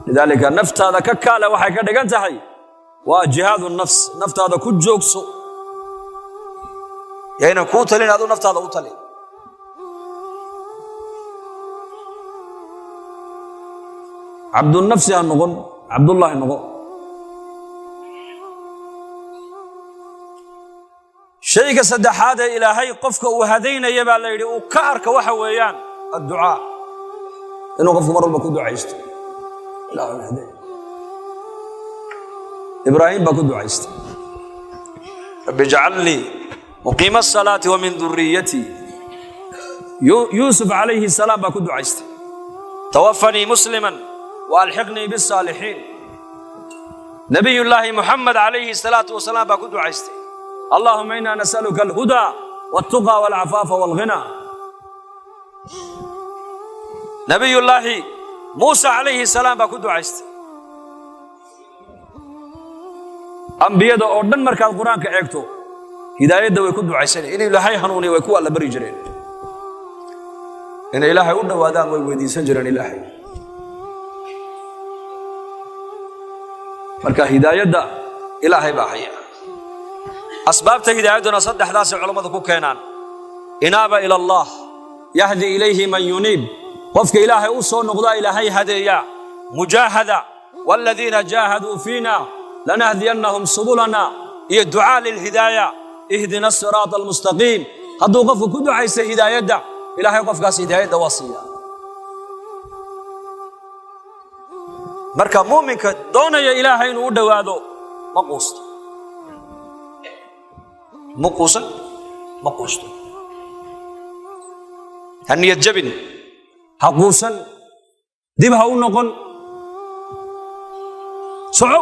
Speaker 1: لذلك naftaada ka kaale waxay ka dhigan tahay waa جهاد النفس. Naftaada ku joogso, yaynan kuu talin, aduu naftaada u talin. Cabdunafsi ha noqon, Cabdullaahi noqon. Shayga saddexaad ee Ilaahay qofka uu hadaynaya, baa la yidhi, uu ka arka waxa weeyaan adducaa, inuu qofku mar walba ku ducaysto: "Ilaahu haday." Ibraahim baa ku ducaystay: "رب اجعلني مقيم الصلاة ومن ذريتي." Yuusuf calayhi salaam baa ku ducaystay: "توفني مسلما وألحقني بالصالحين." Nabiyullaahi Muxamed calayhi salaatu wasalaam baa ku ducaystay: "اللهم إنا نسألك الهدى والتقى والعفاف والغنى." Nabiyullaahi Muusa calayhi salaam baa ku ducaystay. Ambiyada oo dhan markaad Qur-aanka eegto, hidaayadda way ku ducaysanay. Inuu Ilaahay hanuuniyo way ku alla bari jireen, inay Ilaahay u dhowaadaan way weydiisan jireen Ilaahay. Marka hidaayadda Ilaahay baa haya. Asbaabta hidaayadduna saddexdaasay culammadu ku keenaan: إنابة إلى الله، يهدي إليه من ينيب, qofka Ilaahay u soo noqdaa Ilaahay hadeeyaa; مجاهدة, والذين جاهدوا فينا لنهدينهم سبلنا; iyo دعاء للهداية, اهدنا الصراط المستقيم. Hadduu qofku ku ducaysta hidaayadda, Ilaahay qofkaas hidaayadda waa siiyaa. Marka muuminka doonaya Ilaahay inuu u dhowaado ma quusto, ma quusan, ma quusto. Ha niyad jabin, ha quusan, dib ha u noqon, soco.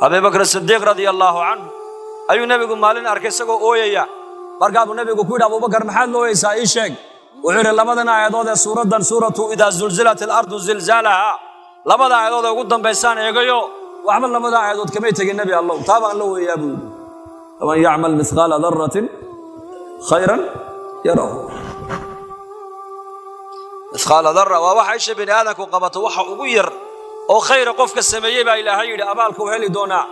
Speaker 1: Abi Bakr Sidiiq radia allaahu canhu ayuu nebigu maalin arkay isagoo ooyaya. Markaa buu Nebigu ku yidhi, "Abubakar, maxaad la ooyeysaa? Ii sheeg." Wuxuu yidhi, "Labadan aayadood ee suuraddan, suuratu إذا زلزلت الأرض زلزالها, labada aayadood ee ugu dambaysaan eegayo, waxba labada aayadood kamay tegin, Nebi Allow, taa baan la ooyayaa," buu yidhi. فمن يعمل مثقال ذرة خيرا يره. مثقال ذرة waa waxa isha bini aadamku qabato. Waxa ugu yar oo khayra qofka sameeyey baa Ilaahay yidhi abaalka waa heli doonaa.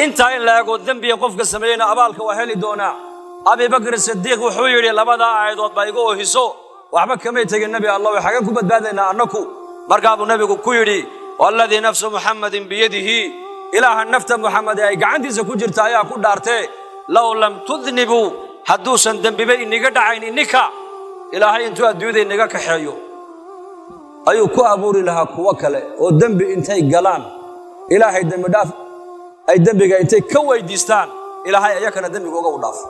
Speaker 1: Intaa in la ego dembiga qofka sameeyeyna abaalka waa heli doonaa. Abi Bakr Sidiiq wuxuu yidhi, "Labadaa aayadood baa iga oohiso, waxba kamay tegin, Nebi Allah, xagan ku badbaadaynaa annaku?" Markaa buu Nebigu ku yidhi, والذي نفس محمد بيده, Ilaaha nafta Muxamed ee ay gacantiisa ku jirta ayaa ku dhaartee, لو لم تذنبوا, hadduusan dembiba iniga dhacayn ininka, Ilaahay intuu adduunyada inaga kaxeeyo ayuu ku abuuri lahaa kuwo kale oo dembi intay galaan Ilaahay dembi dhaaf ay dembiga intay ka weydiistaan, Ilaahay ayakana dembiga uga u dhaafo.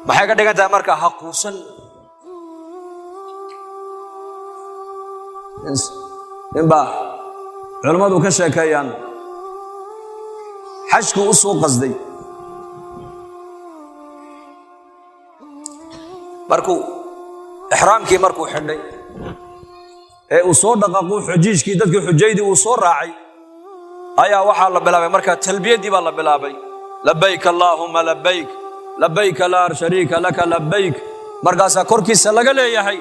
Speaker 1: Maxay ka dhigan tahay marka? Ha quusan. Ninbaa culammadu ka sheekeeyaan, xajkuu u soo qasday. Markuu ixraamkii markuu xidhay ee uu soo dhaqaaqu xujiijkii, dadkii xujaydii uu soo raacay, ayaa waxaa la bilaabay markaa talbiyaddii baa la bilaabay: لبيك اللهم لبيك، لبيك لا شريك لك لبيك. Markaasaa korkiisa laga leeyahay: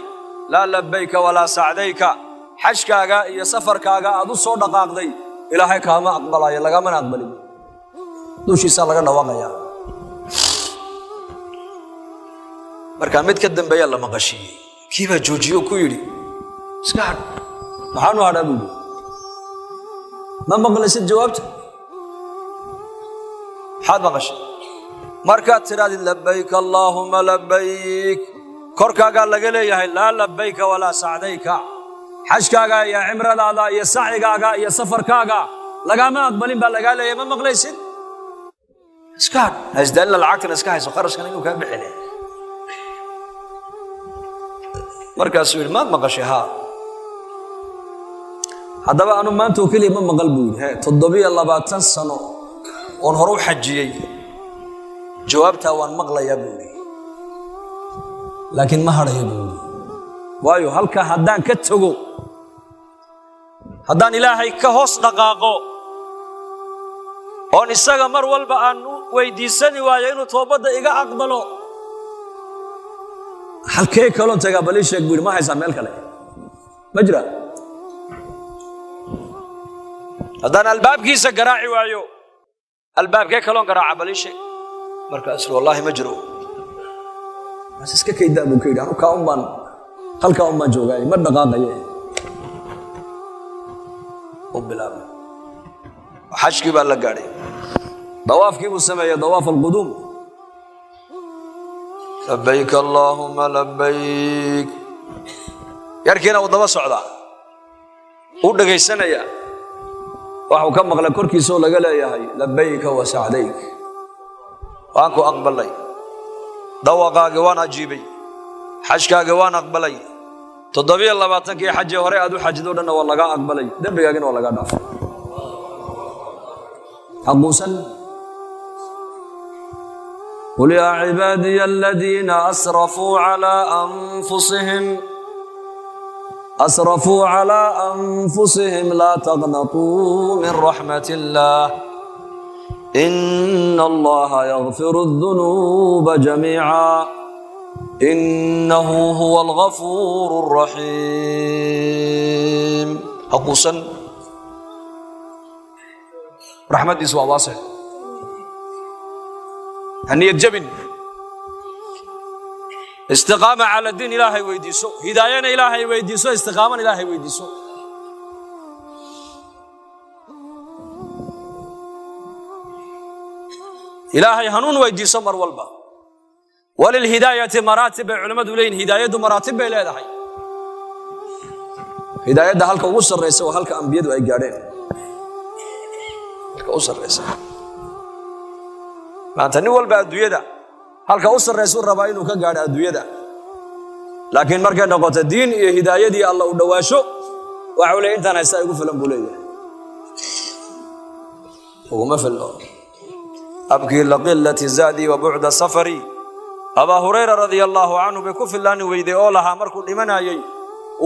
Speaker 1: لا لبيك ولا سعديك. Xajkaaga iyo safarkaaga aad u soo dhaqaaqday Ilaahay kaama aqbalayo, lagamana aqbalin. Dushiisaa laga dhawaaqaya. Markaa mid ka dambeeya la maqashiiyey, kii baa joojiye oo ku yidhi, "Iska hadh." "Maxaanu hadhaa?" buu yidhi. "Ma maqlaysid jawaabta? Maxaad maqashay? Markaad tidhahdid لبيك اللهم لبيك, korkaagaa laga leeyahay لا لبيك ولا سعديك. Xajkaaga iyo cimradaada iyo sacyigaaga iyo safarkaaga lagaama aqbalin baa lagaa leeyahay. Ma maqlaysid? Iska hadh, haisdaalina, lacagtana iska hayso, qarashkana inuu kaa bixine." Markaasuu yidhi, "Maad maqashay? Haa. Haddaba anu maanta oo keliya ma maqal," buu yidhi. "He, 27 sano oon hore u xajiyey jawaabtaa waan maqlayaa," buu yidhi, "laakiin ma hadhayo," buu yidhi. "Waayo, halkaa haddaan ka tago, haddaan Ilaahay ka hoos dhaqaaqo oon isaga mar walba aan u weydiisani waayo inuu toobadda iga aqbalo, halkee kaloon tagaa? Bal ii sheeg," buu yidhi. "Ma haysaa meel kale? Ma jira. Haddaan albaabkiisa garaaci waayo, albaabkee kaloon garaaca? Bal ii sheeg." Markaas, "Wallaahi ma jiro, mas iska kaydaa," buu ka yidhi. "Anu kaa un baan, halkaa un baan joogaay, ma dhaqaaqaye." U bilaabay. Xajkii baa la gaadhay. Dawaafkii buu sameeyey, طواف القدوم. لبيك اللهم لبيك. Yarkiina uu daba socdaa, uu dhegaysanaya. Waxuu ka maqlay korkiisoo laga leeyahay: لبيك وسعديك. Waan ku aqbalay, dawaqaagii waan ajiibay, xajkaagii waan aqbalay. 27kii xaji hore aad u xajido dhanna waa lagaa aqbalay, dembigaagina waa lagaa dhaafay. Ha quusan. قل يا عبادي الذين أسرفوا على أنفسهم، أسرفوا على أنفسهم، لا تقنطوا من رحمة الله، إن الله يغفر الذنوب جميعا، إنه هو الغفور الرحيم. Ha quusan, raxmaddiisu waa waasic. Ha niyad jabin. Istiqaama cala diin Ilaahay weydiiso, hidaayana Ilaahay weydiiso, istiqaamana Ilaahay weydiiso. Ilaahay hanuun weydiiso mar walba. وللهداية مراتب bay culimmadu leeyihin. Hidaayaddu maraatib bay leedahay. Hidaayadda halka ugu sarraysa waa halka ambiyadu ay gaadheen, halka u sarraysa. Maanta nin walba adduunyada halka u sarraysuu rabaa inuu ka gaadho adduunyada, laakiin markay noqoto diin iyo hidaayadii Alla u dhowaasho, waxau leey intaan haystaa igu filan buu leeyahay. Uguma filno. Abkii liqillati zaadii wa bucda safari. Abaa Hurayra radia allaahu canhu bay ku fillaani weyday oo lahaa markuu dhimanayey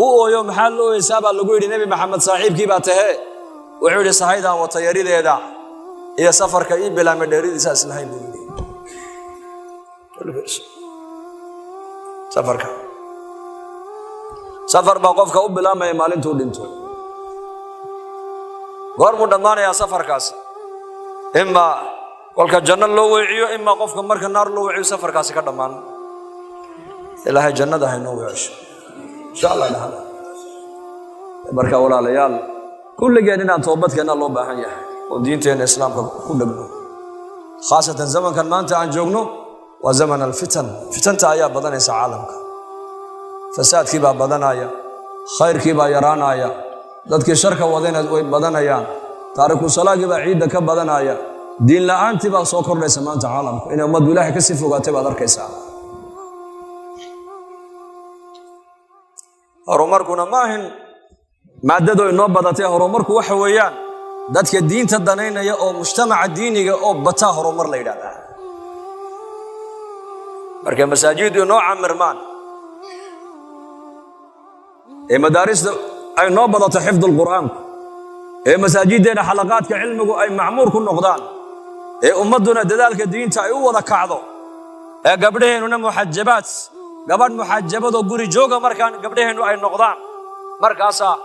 Speaker 1: uu ooyo. Maxaad la ooyeysaa, baa lagu yidhi, Nebi Maxamed saaxiibkii baa tahee? Wuxuu yidhi, sahaydaan wata yarideeda iyo safarka ii bilaamay dheeridiisa islahayn, buu yidhi. Safarka, safar baa qofka u bilaamaya maalintuu dhinto. Goormuu dhammaanayaa safarkaasi? Imaa kolka janno loo weeciyo, imaa qofka marka naar loo weeciyo safarkaasi ka dhammaan. Ilaahay jannada haynoo weecisho, insha Allah dhahada. Marka walaalayaal, kulligeen inaan toobadkeenna loo baahan yahay oo diinteenna Islaamka ku dhegno, khaasatan zamankan maanta aan joogno waa zaman alfitan. Fitanta ayaa badanaysa caalamka, fasaadkii baa badanaya, khayrkii baa yaraanaya, dadkii sharka wadayna way badanayaan, taariku salaagii baa ciidda ka badanaya, diin la'aantii baa soo kordhaysa maanta caalamka. Inay ummaddu Ilaahay kasii fogaatay baad arkaysaa. Horumarkuna ma ahin maaddadu inoo badatay. Horumarku waxa weeyaan dadka diinta danaynaya oo mujtamaca diiniga oo bataa horumar la yidhahdaa. Markay masaajiddu inoo camirmaan ee madaarista ay noo badato xifdulqur'aanku, ee masaajiddeena xalaqaadka cilmigu ay macmuur ku noqdaan, ee ummadduna dadaalka diinta ay u wada kacdo, ee gabdhaheennuna muxajabaad, gabadh muxajabadoo guri jooga markaan gabdhaheennu ay noqdaan, markaasaa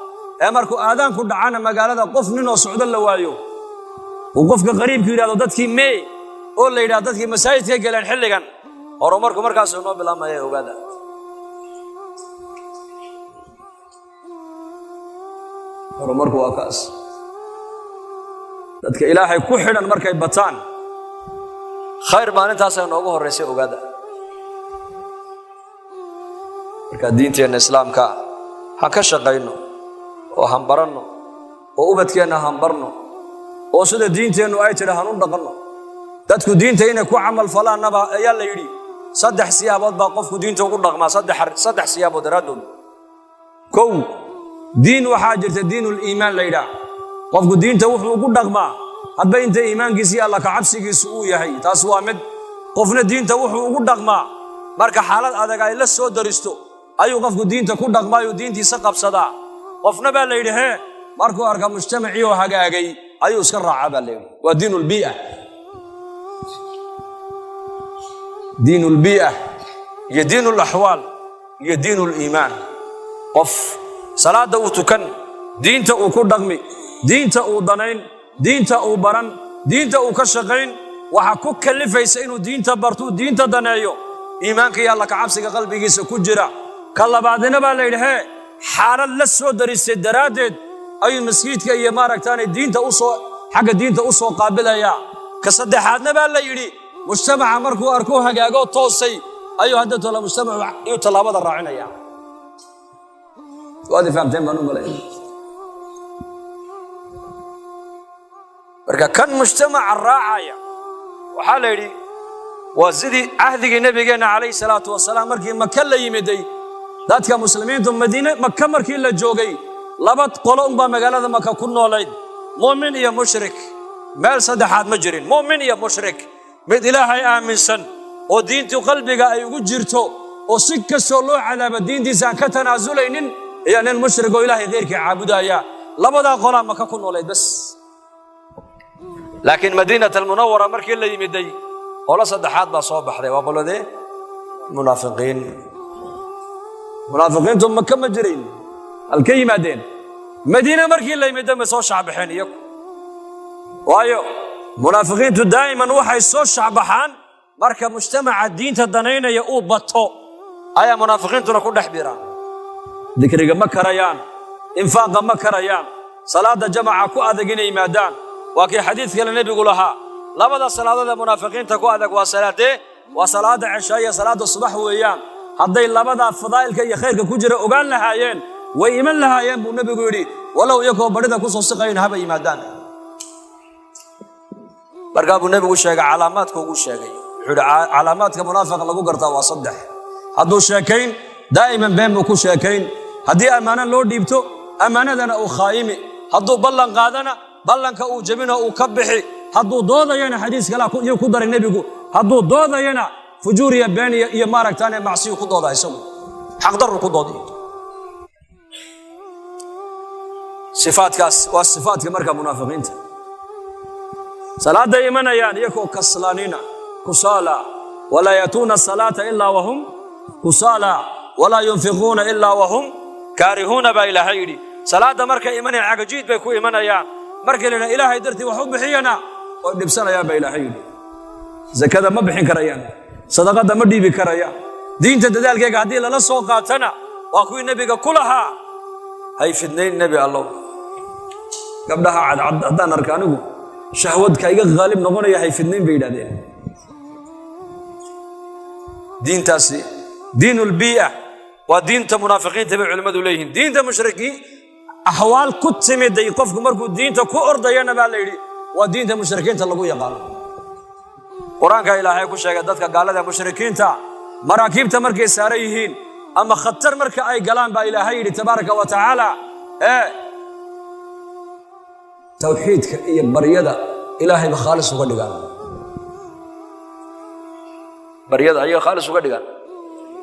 Speaker 1: ee markuu aadaanku dhacana magaalada qof ninoo socdo la waayo, uu qofka qariibku yidhahdo dadkii mee, oo la yidhahdo dadkii masaajidka galeen xilligan, horumarku markaasuu inoo bilaabmaya, ogaada. Horumarku waa kaas. Dadka Ilaahay ku xidhan markay bataan, khayr maalintaasa inoogu horraysay, ogaada. Marka diinteenna Islaamka han ka shaqayno oo han baranno oo ubadkeenna han barno oo sida diinteennu ay tidhi han u dhaqanno. Dadku diinta inay ku camal falaannaba ayaa la yidhi, saddex siyaabood baa qofku diinta ugu dhaqmaa, saddex siyaabood daraaddood. Kow, diin waxaa jirta diinuliimaan la yidhaah. Qofku diinta wuxuu ugu dhaqmaa hadba inta iimaankiisa iyo Alla kacabsigiisu uu yahay. Taas waa mid. Qofna diinta wuxuu ugu dhaqmaa marka xaalad adag ay la soo daristo ayuu qofku diinta ku dhaqmaayuu diintiisa qabsadaa. Qofna baa la yidhi hee, markuu arka mujtamacii oo hagaagay ayuu iska raacaa, baa la yidhi. Waa diinulbii'a, diinulbii'a iyo diinulaxwaal iyo diinuliimaan. Qof salaadda uu tukan, diinta uu ku dhaqmi, diinta uu danayn, diinta uu baran, diinta uu ka shaqayn, waxaa ku kallifaysa inuu diinta bartuu diinta daneeyo iimaanka iyo Alla kacabsiga qalbigiisa ku jira. Ka labaadina baa la yidhi hee, xaalad la soo darisay daraaddeed ayuu masjiidka iyo maaragtaanay diinta usoo xagga diinta u soo qaabilayaa. Ka saddexaadna baa la yidhi, mujtamaca markuu arkuu hagaagoo toosay ayuu hadda tola mujtamacu iyuu tallaabada raacinaya. Waad i fahamteen baan u malay. Marka kan mujtamaca raacaya waxaa la yidhi waa sidii cahdigii Nebigeenna calayhi salaatu wasalaam markii Maka la yimiday. Dadka muslimiintu Madiine, Maka markii la joogay, laba qolo unbaa magaalada Maka ku noolayd, mu'min iyo mushrik. Meel saddexaad ma jirin. Mu'min iyo mushrik, mid Ilaahay aaminsan oo diintu qalbiga ay ugu jirto oo si kastoo loo cadaabo diintiisa aan ka tanaasulaynin, iyo nin mushrik oo Ilaahay khayrkii caabudaya. Labadaa qolaa Maka ku noolayd bas. Laakiin Madiinat Almunawara markii la yimiday, qolo saddexaad baa soo baxday. Waa qoladee? Munaafiqiin. Munaafiqiintu Maka ma jirayn, halka yimaadeen Madiine markii la yimiday may soo shacbaxeen iyagu. Waayo, munaafiqiintu daa'iman waxay soo shacbaxaan marka mujtamaca diinta danaynaya uu bato ayaa munaafiqiintuna ku dhex biraan. Dikriga ma karayaan, infaaqa ma karayaan, salaadda jamaca ku adag inay yimaadaan. Waa kii xadiid kale Nebigu lahaa, labada salaadood ee munaafiqiinta ku adag waa salaadee? Waa salaadda ceshaa iyo salaadda subax weeyaan. Hadday labadaa fadaa'ilka iyo khayrka ku jira ogaan lahaayeen, way iman lahaayeen, buu Nebigu yidhi, walow iyagoo barhida ku soo siqayn haba yimaadaan. Markaa buu Nebigu sheegay calaamaadka ugu sheegay. Wuxuu yidhi, calaamaadka munaafiqa lagu gartaa waa saddex: hadduu sheekayn, daa'iman been buu ku sheekayn; haddii ammaano loo dhiibto, ammaanadana uu khaayimi; hadduu ballan qaadana, ballanka uu jebino uu ka bixi. Hadduu doodayana, xadiis kalaa yuu ku daray nebigu, hadduu doodayana fujuur iyo been iyo maaragtaane macsiyu ku dooda, isagu xaqdarru ku dooday. Sifaadkaas waa sifaadka marka munaafiqiinta. Salaaday imanayaan iyagoo kaslaanina, kusaala, walaa yatuuna asalaata ilaa wahum kusaala, walaa yunfiquuna ilaa wahum kaarihuuna baa Ilaahay yidhi. Salaadda markay imanayaan cagajiid bay ku imanayaan. Markii la yidhaha Ilaahay dartii wax u bixiyana, way dhibsanayaan baa Ilaahay yidhi. Zakada ma bixin karayaan, sadaqadda ma dhiibi karayaan. Diinta dadaalkeega haddii lala soo qaatana, waa kuwii nebiga ku lahaa: "Hay fidnayn, Nebi Allow, gabdhaha cadcad haddaan arka anigu shahwadka iga qaalib noqonaya, hay fidnayn," bay yidhahdeen. Diintaasi diin ulbii'a waa diinta munaafiqiinta bay culimmadu leeyihiin. Diinta mushrikiin axwaal ku timiday qofku markuu diinta ku ordayana baa la yidhi waa diinta mushrikiinta lagu yaqaano. Qur-aanka Ilaahay ku sheegay dadka gaalada mushrikiinta maraakiibta markay saaran yihiin ama khatar marka ay galaan, baa Ilaahay yidhi tabaaraka wa tacaala, ee tawxiidka iyo baryada Ilaahayba khaalis uga dhigaan, baryada ayaga khaalis uga dhigaan.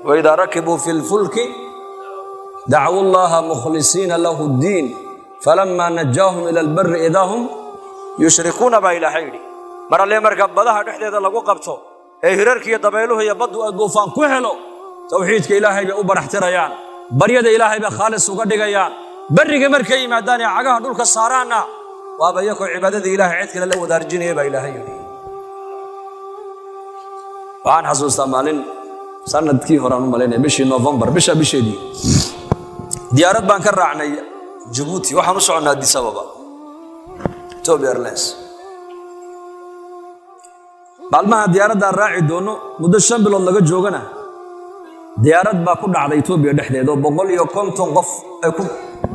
Speaker 1: وإذا ركبوا في الفلك دعوا الله مخلصين له الدين فلما نجاهم إلى البر إذا هم يشركون baa Ilaahay yidhi. Mar alle marka badaha dhexdeeda lagu qabto ee hirarka iyo dabayluhu iyo baddu ay duufaan ku helo, tawxiidka Ilaahay bay u baraxtirayaan, baryada Ilaahay bay khaalis uga dhigayaan. Berriga markay yimaadaan ee cagaha dhulka saaraanna, waaba iyakoo cibaadada Ilaahay cid kale la wadaarjinaya baa Ilaahay yidhi. Waxaan xasuustaa maalin sanadkii hore aan u malaynaya, bishii Novembar, bisha bisheedii, diyaarad baan ka raacnay Jabuuti, waxaan u soconnaa Addis Ababa, Ethiopia Airlines. Maalmaha diyaaradaan raaci doono muddo 5 bilood laga joogana, diyaarad baa ku dhacday Etoobiya dhexdeed oo 150 qof ay ku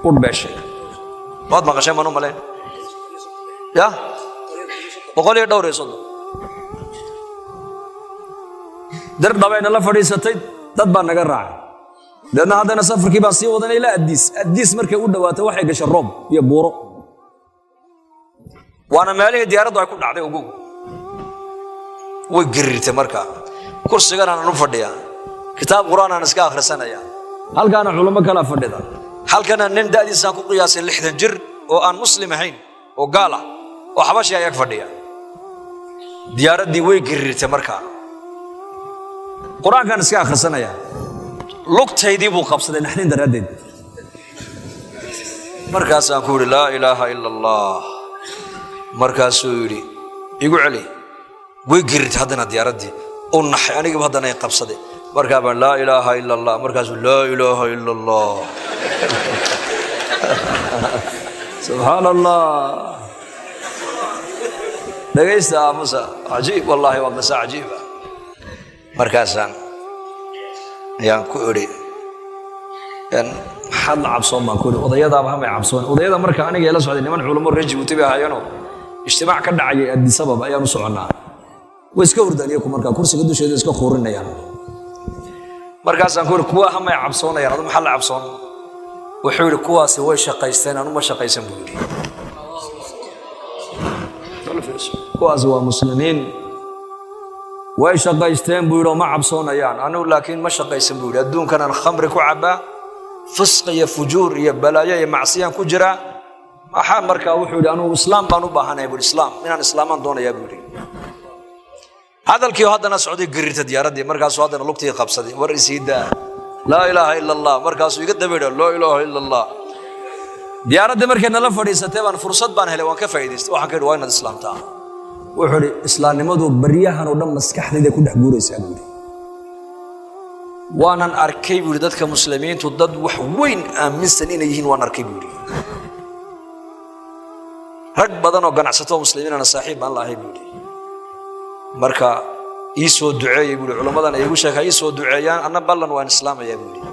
Speaker 1: qudhbeeshay. Waad maqasheen baan u malayn ya, 135. Dir dhabayna la fadhiisatay, dad baa naga raacay. Deedna haddana safarkii baan sii wadanay ilaa Addiis. Addiis markay u dhawaatay, waxay gashay roob iyo buuro, waana meelihii diyaaraddu ay ku dhacday. Ogow, way gariirtay. Markaa kursigan aanan u fadhiyaa, kitaab Qur-aan aan iska akhrisanaya, halkaana culummo kalaa fadhida, halkana nin da'diisaan ku qiyaasay 60 jir oo aan Muslim ahayn oo gaal ah oo Xabashi ayag fadhiya. Diyaaraddii way gariirtay. Markaa Qur-aankaan iska akhrisanaya, lugtaydii buu qabsaday naxdin daraaddeed. Markaasaan ku yidhi: "Laa ilaaha ila Allah." Markaasuu yidhi: "Igu celi." Way gerirtay haddana diyaaraddii, u naxay, anigiiba haddana ay qabsaday. Markaa baan: "Laa ilaaha ila Allah." Markaasuu: "Laa ilaaha ila Allah, subxaan Allah." Dhegaysta aamusa, cajiib wallahi, waa qisa cajiiba. Markaasaan ayaan ku idhi: "Maxaad la cabsoon?" baan ku idhi. Odayadaaba hamay cabsoon. Odayada marka aniga ila socday niman culamo reer Jibuuti bay ahaayeenoo ijtimaac ka dhacayay Addis Ababa ayaan u soconnaa. Way iska hurdaan iyaku, markaa kursiga dusheeda iska khuurinayaan. Markaasaan ku idhi: "Kuwa hamay cabsoonayaan, adu maxaa la cabsoon?" Wuxuu yidhi: "Kuwaasi way shaqaysteen, anu ma shaqaysan," buu yidhi. "Kuwaasi waa Muslimiin, way shaqaysteen," buu yidhi, "oo ma cabsoonayaan. Anigu laakiin ma shaqaysan," buu yidhi. "Adduunkan aan khamri ku cabbaa, fisq iyo fujuur iyo balaayo iyo macsiyaan ku jiraa. Maxaa?" Markaa wuxuu yidhi: "Anugu Islaam baan u baahanaya," buu yidhi. "Islaam inaan islaamaan doonayaa," buu yidhi. Hadalkii haddana socday, gariirta diyaaraddii. Markaasuu haddana lugtii qabsaday: "War isiidaa, laa ilaaha ila Allah." Markaasuu iga daba yidha: "Laa ilaaha ila Allah." Diyaaraddii markay nala fadhiisatay baan fursad baan helay, waan ka faa'iidaystay. Waxaan ka yidhi: "Waa inaad islaamtaa." Wuxuu idhi: "Islaamnimadu baryahan oo dhan maskaxdayda ku dhex guuraysaa," buu yidhi. "Waanan arkay," buu yidhi, "dadka Muslimiintu dad wax weyn aaminsan inay yihiin waan arkay," buu yidhi. "Rag badan oo ganacsato muslimiinana saaxiib baan la ahay," buu yidhi. "Marka ii soo duceeyey," buu yidhi. "Culammadan iigu sheeg ha ii soo duceeyaan, anna ballan waan islaamayaa," buu yidhi.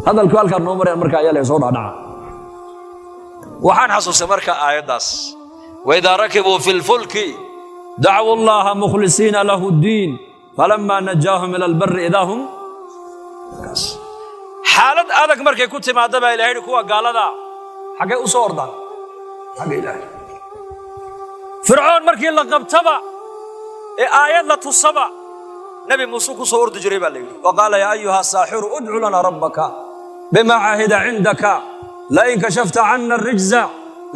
Speaker 1: Hadalku halkaan noo marayaan marka ayaa la soo dhacdhaca. Waxaan xasuustay marka aayaddaas: وإذا ركبوا في الفلك دعوا الله مخلصين له الدين فلما نجاهم إلى البر إذا هم. Xaalad adag markay ku timaada baa Ilahay yidhi, kuwa gaalada xaggay u soo ordaan? Xagga Ilaahay. Fircoon markii la qabtaba ee aayad la tusaba, Nebi Muuse ku soo ordi jiray baa la yidhi. وقال يا أيها الساحر ادع لنا ربك بما عهد عندك لئن كشفت عنا الرجز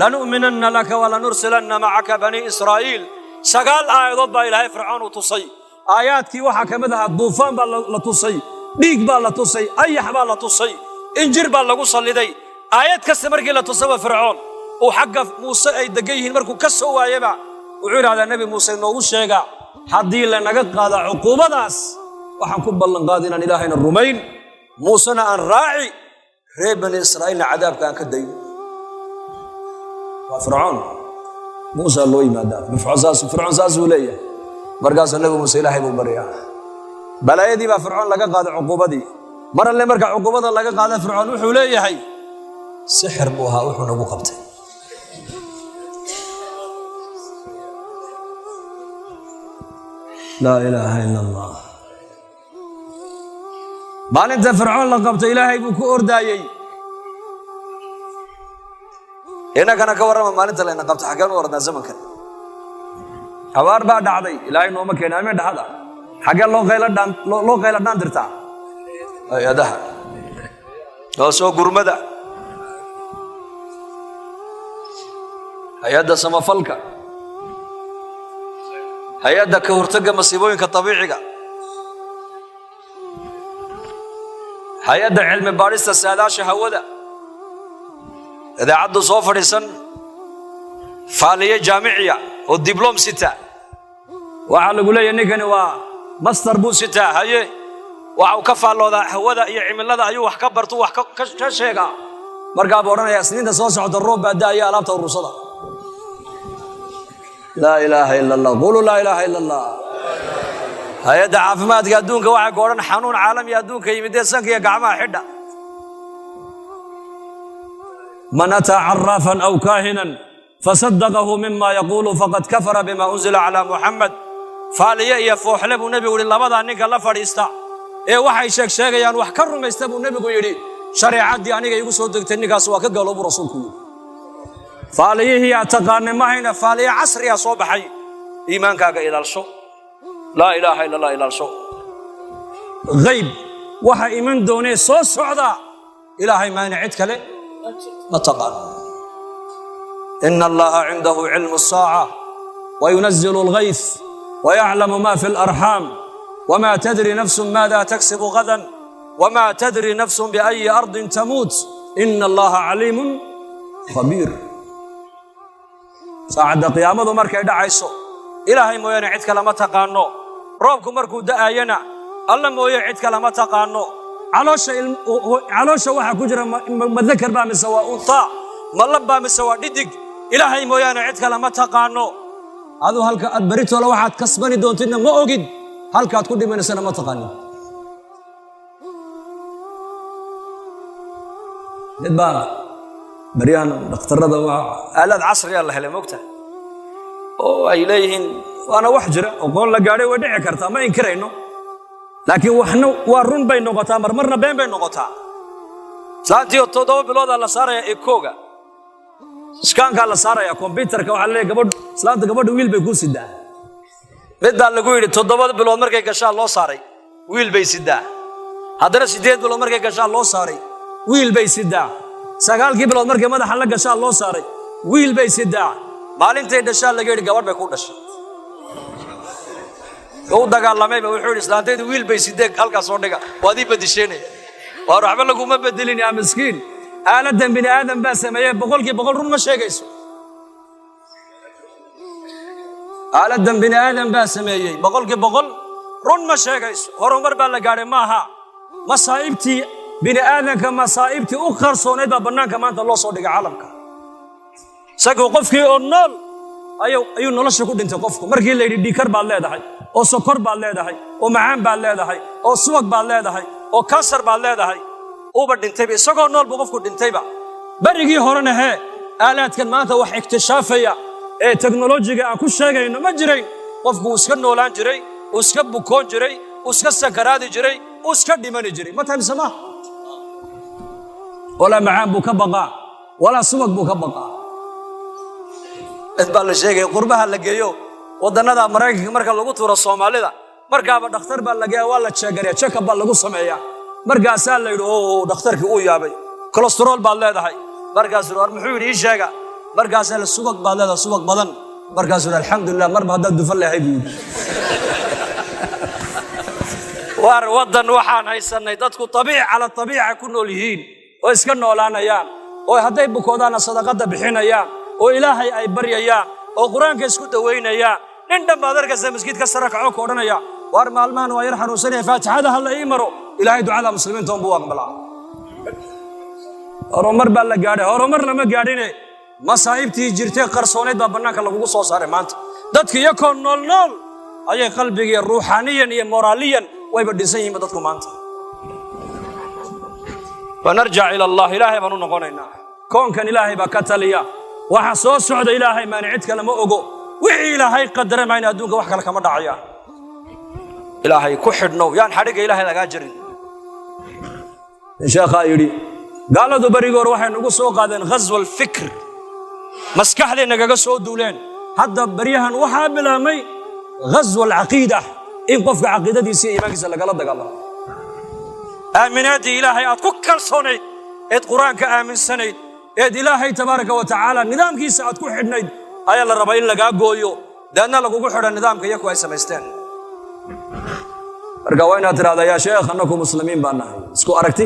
Speaker 1: لنؤمنن لك ولنرسلن معك بني إسرائيل. 9 aayadood baa Ilaahay Fircoon uu tusay. Aayaadkii waxaa ka mid ahaa duufaan baa la tusay, dhiig baa la tusay, ayax baa la tusay, injir baa lagu salliday. Aayad kasta markii la tusaba, Fircoon uu xagga Muuse ay degan yihiin markuu ka soo waayaba, wuxuu idhahdaa: "Nebi Muuse noogu sheega, haddii lanaga qaada cuquubadaas, waxaan ku ballan qaada inaan Ilaahayna rumayn, Muusena aan raaci, reer Bani Israa'iilna cadaabka aan ka dayno." Waa Fircoon. Muusa loo yimaadaa. Fircoon saasuu leeyahay. Markaasuu Nebi Muuse Ilaahay buu baryaa. Balaayadii baa Fircoon laga qaaday, cuquubadii. Mar alle marka cuquubada laga qaada, Fircoon wuxuu leeyahay: "Sixir buu ahaa wuxuu nagu qabtay." Laa ilaaha ila Allah. Maalinta Fircoon la qabtay, Ilaahay buu ku ordaayey. Innagana ka warrama, maalinta layna qabto xaggeen u ordnaa? Zamankan abaar baa dhacday, Ilaahay nooma keena, ameen dhaxada. Xaggee loo qaylo dhaan, loo qaylo dhaan dirtaa? Hay-adaha oo soo gurmada, hay-adda samafalka, hay-adda ka hortagga masiibooyinka dabiiciga, hay-adda cilmi baadhista saadaasha hawada, idaacaddu soo fadhiisan faaliye jaamiciya oo dibloom sita. Waxaa lagu leeyahy ninkani waa master buu sitaa, haye, waxa uu ka faalloodaa hawada iyo cimilada, ayuu wax ka bartu, wax ka sheegaa. Markaa buu odhanayaa: "Isniinta soo socota roob baa da'aya, alaabta urursada." Laa ilaaha ila Allah. Quluu laa ilaaha ila Allah. Hay-adda caafimaadka adduunka waxay ku odhan: "Xanuun caalami adduunka yimidee, sanka iyo gacmaha xidha." من أتى عرافا أو كاهنا فصدقه مما يقول فقد كفر بما أنزل على محمد. Faaliye iyo fooxle buu nebigu yidhi, labadaa ninka la fadhiista ee waxay sheeg sheegayaan wax ka rumaysta, buu nebigu yidhi, shareecaddii aniga igu soo degtay ninkaas waa ka galo, buu rasuulku yidhi. Faaliyihii aad taqaanay mahayna, faaliye casriya soo baxay. Iimaankaaga ilaalsho, laa ilaaha ila Allah ilaalsho. Hayb waxa iman doonee soo socda, Ilaahay maayna cid kale ma taqaano. إن الله عنده علم الساعة وينزل الغيث ويعلم ما في الأرحام وما تدري نفس ماذا تكسب غدا وما تدري نفس بأي أرض تموت إن الله عليم خبير. Saacadda qiyaamadu markay dhacayso, Ilaahay mooyaane cid kale ma taqaano. Roobku markuu da'ayana, Alla mooye cid kale ma taqaano. Caloosha waxaa ku jira ma dakar baa mise waa untaa, ma lab baa mise waa dhidig, Ilaahay mooyaane cid kale ma taqaano. Aduu halka aad beritoola waxaad kasbani doontidna ma ogid, halkaad ku dhimanaysana ma taqaanin. Mid baa baryahan dhakhtarada waa aalaad casriya la helay, mogta, oo ay leeyihiin waana wax jira, oqoon la gaadhay, way dhici kartaa, ma inkirayno, laakiin waxna waa run bay noqotaa, marmarna been bay noqotaa. Islaantii oo 7 biloodaa la saaraya ekooga, iskaankaa la saaraya, kombyutarka. Waxaa leeyahay gabadh, islaanta gabadha wiil bay kuu sidaa. Mid baa lagu yidhi 7 bilood markay gashaa loo saaray, wiil bay sidaa. Haddana 8 bilood markay gashaa loo saaray, wiil bay sidaa. 9-kii bilood markay madaxa la gashaa loo saaray, wiil bay sidaa. Maalintay dhashaa laga yidhi: "Gabadh bay ku dhashay." U dagaalamayba, wuxuu yidhi: "Islaantaydu wiil bay sidee, halkaas soo dhiga, waad ii bedisheenaya." Waar waxba laguma bedelin, yaa miskiin. Aaladdan bini aadam baa sameeyey, 100% run ma sheegayso. Aaladdan bini aadam baa sameeyey, 100% run ma sheegayso. Horumar baa la gaadhay maaha. Masaa'ibtii bini aadamka, masaa'ibtii u qarsoonayd baa bannaanka maanta loo soo dhigay caalamka. Isagoo qofkii oo nool ayuu nolosha ku dhintay. Qofku markii la yidhi dhiikar baad leedahay, oo sokor baad leedahay, oo macaan baad leedahay, oo subag baad leedahay, oo kansar baad leedahay, uuba dhintayba. Isagoo nool buu qofku dhintayba. Berigii horena hee, aalaadkan maanta wax iktishaafaya ee teknolojiga aan ku sheegayno ma jirayn. Qofku uu iska noolaan jiray, uu iska bukoon jiray, uu iska sakaraadi jiray, uu iska dhimani jiray. Ma tahay mise maaha? Walaa macaan buu ka baqaa, walaa subag buu ka baqaa. Mid baa la sheegaya, qurbaha la geeyo, waddannada Maraykanka marka lagu tuuro Soomaalida, markaaba dhakhtar baa la geeya, waa la check gareeya, check-up baa lagu sameeyaa. Markaasaa la yidhi, oo dhakhtarkii uu yaabay, "Cholesterol baad leedahay." Markaasuu, "War muxuu yidhi? Ii sheega." Markaasaa la, "Subag baad leedahay, subag badan." Markaasuu yidhi, "Alxamdulilah, marba haddaad dufan lehay," buu yidhi. Waar waddan waxaan haysannay dadku abiic cala abiica ku nool yihiin oo iska noolaanayaan, oo hadday bukoodaanna sadaqadda bixinayaan, oo Ilaahay ay baryayaan, oo Qur-aanka isku dawaynayaan. Nin dhan baad arkaysa maskiid ka sara kaco ka odhanaya, "Waar maalmahan waa yar xanuunsanaya, faatixada ha la ii maro." Ilaahay ducada muslimiinta un buu aqbalaa. Horumar baa la gaadhay? Horumar lama gaadhine, masaa'ibtii jirtay qarsoonayd baa bannaanka lagugu soo saaray. Maanta dadka iyakoo nool nool ayay qalbigiiyo ruuxaaniyan iyo moraaliyan wayba dhinsan yihiinba dadku maanta. Fanarjac ila Allah, Ilaahay baan u noqonaynaa. Koonkan Ilaahay baa ka taliya. Waxa soo socda Ilaahay maani cid kale ma ogo. Wixii Ilaahay qadara mayna adduunka wax kale kama dhacayaan. Ilaahay ku xidhnow, yaan xadhigga Ilaahay lagaa jarin. Sheekhaa yidhi, gaaladu berigoor waxay nagu soo qaadeen ghazwa alfikr, maskaxday nagaga soo duuleen. Hadda beryahan waxaa bilaabmay ghazwa alcaqiida, in qofka caqiidadiisa iyo iimaankiisa lagala dagaalamo. Aaminaaddii Ilaahay aad ku kalsoonayd, eed Qur-aanka aaminsanayd, eed Ilaahay tabaaraka wa tacaala nidaamkiisa aad ku xidhnayd ayaa la rabaa in lagaa gooyo, deedna lagugu xidho nidaamka iyaku ay samaysteen. Marka waa inaad tidhahdaa, "Yaa sheekh, annaku muslimiin baan nahay, isku aragti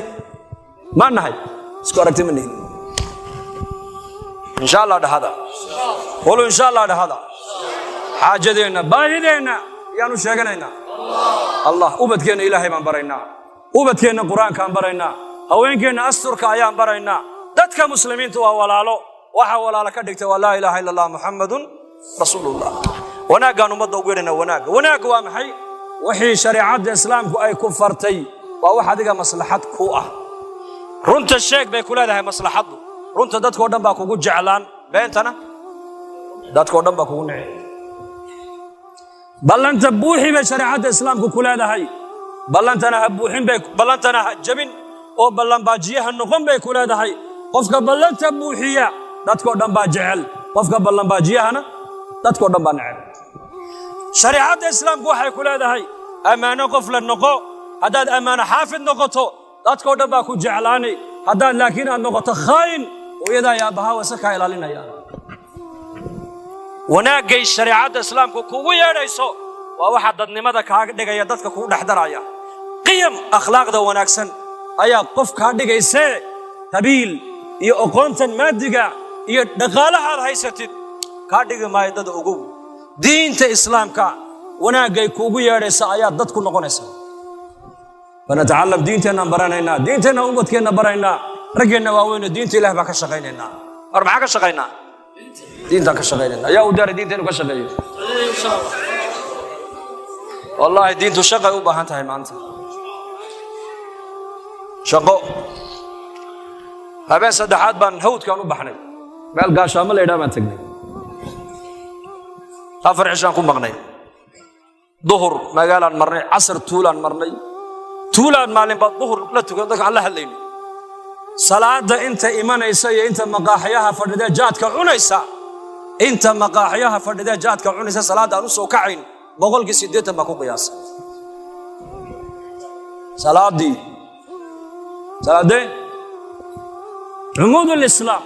Speaker 1: ma nahay?" Isku aragti ma nihin. Insha Allah dhahada, qulu insha Allah dhahada. Xaajadeenna, baahideenna yaanu sheeganaynaa Allah. Ubadkeenna Ilaahay baan baraynaa, ubadkeenna Qur-aankaan baraynaa, haweenkeenna asturka ayaan baraynaa. Dadka muslimiintu waa walaalo. Waxa walaalo ka dhigtay waa laa ilaaha illa Allah, Muxammadun rasuulullah. Wanaaggaan ummadda ugu yeedhana. Wanaagga, wanaagga waa maxay? Wixii shareecadda Islaamku ay ku fartay waa wax adiga maslaxad ku ah. Runta sheeg bay ku leedahay maslaxaddu. Runta dadkao dhan baa kugu jeclaan, beentana dadkao dhan baa kugu nici. Ballanta buuxi bay shareecadda Islaamku ku leedahay. Ballantana ha buuxin bay, ballantana ha jabin oo ballanbaajiyaha noqon bay ku leedahay. Qofka ballanta buuxiya dadkao dhan baa jecel, qofka ballanbaajiyahana dadkao dhan baa neceb. Shareecadda Islaamku waxay ku leedahay ammaano qof la noqo. Haddaad ammaano xaafid noqoto, dadkao dhan baa ku jeclaani. Haddaad laakiin aad noqoto khaayin, hooyadaa iyo aabbahaa wase kaa ilaalinayaan. Wanaaggay shareecadda Islaamku kugu yeedhayso waa waxa dadnimada kaaga dhigaya, dadka kugu dhex daraya. Qiyam akhlaaqda wanaagsan ayaa qof kaa dhigaysee. Qabiil iyo oqoontan maadiga iyo dhaqaalahaad haysatid kaa dhigi maayo dad. Ogow, diinta Islaamka wanaaggay kuugu yeedhaysa ayaa dad ku noqonaysa. Fanatacalam, diinteennaan baranaynaa, diinteenna ubadkeenna baraynaa, raggeenna waaweyne diinta Ilah baan ka shaqaynaynaa. War maxaa ka shaqaynaa? Diintaan ka shaqaynayna. Ayaa u daaray diinta inuu ka shaqeeyo? Wallaahi, diintu shaqay u baahan tahay maanta, shaqo. Habeen saddexaad baan hawdkaan u baxnay, meel Gaashaamo la yidhaha baan tegnay. 4 cishaan ku maqnay. Duhur magaalaan marnay, casar tuulaan marnay, tuulaan maalin baa duhur la tukan. Dadka aan la hadlayno, salaada inta imanaysa iyo inta maqaaxyaha fadhidee jaadka cunaysa, inta maqaaxyaha fadhidee jaadka cunaysa salaadda aan u soo kacayn 80% baa ku qiyaasay. Salaadii, salaadee cumuud lislaam,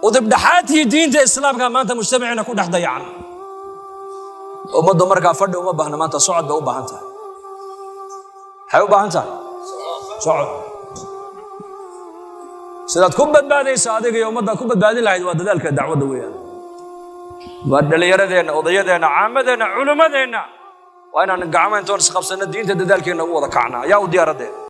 Speaker 1: udibdhaxaadkii diinta Islaamka maanta mujtamaciina ku dhex dayacan. Ummaddu markaa fadhi uma baahna maanta, socod bay u baahan tahay. Maxay u baahan tahay? Socod. Sidaad ku badbaadaysa adiga iyo ummaddaad ku badbaadin lahayd waa dadaalka dacwadda weeyaan. Waa dhallinyaradeenna, odayadeenna, caamadeenna, culimmadeenna, waa inaan gacmo intoon isqabsanno diinta dadaalkeenna u wada kacnaa. Yaa u diyaaradeen?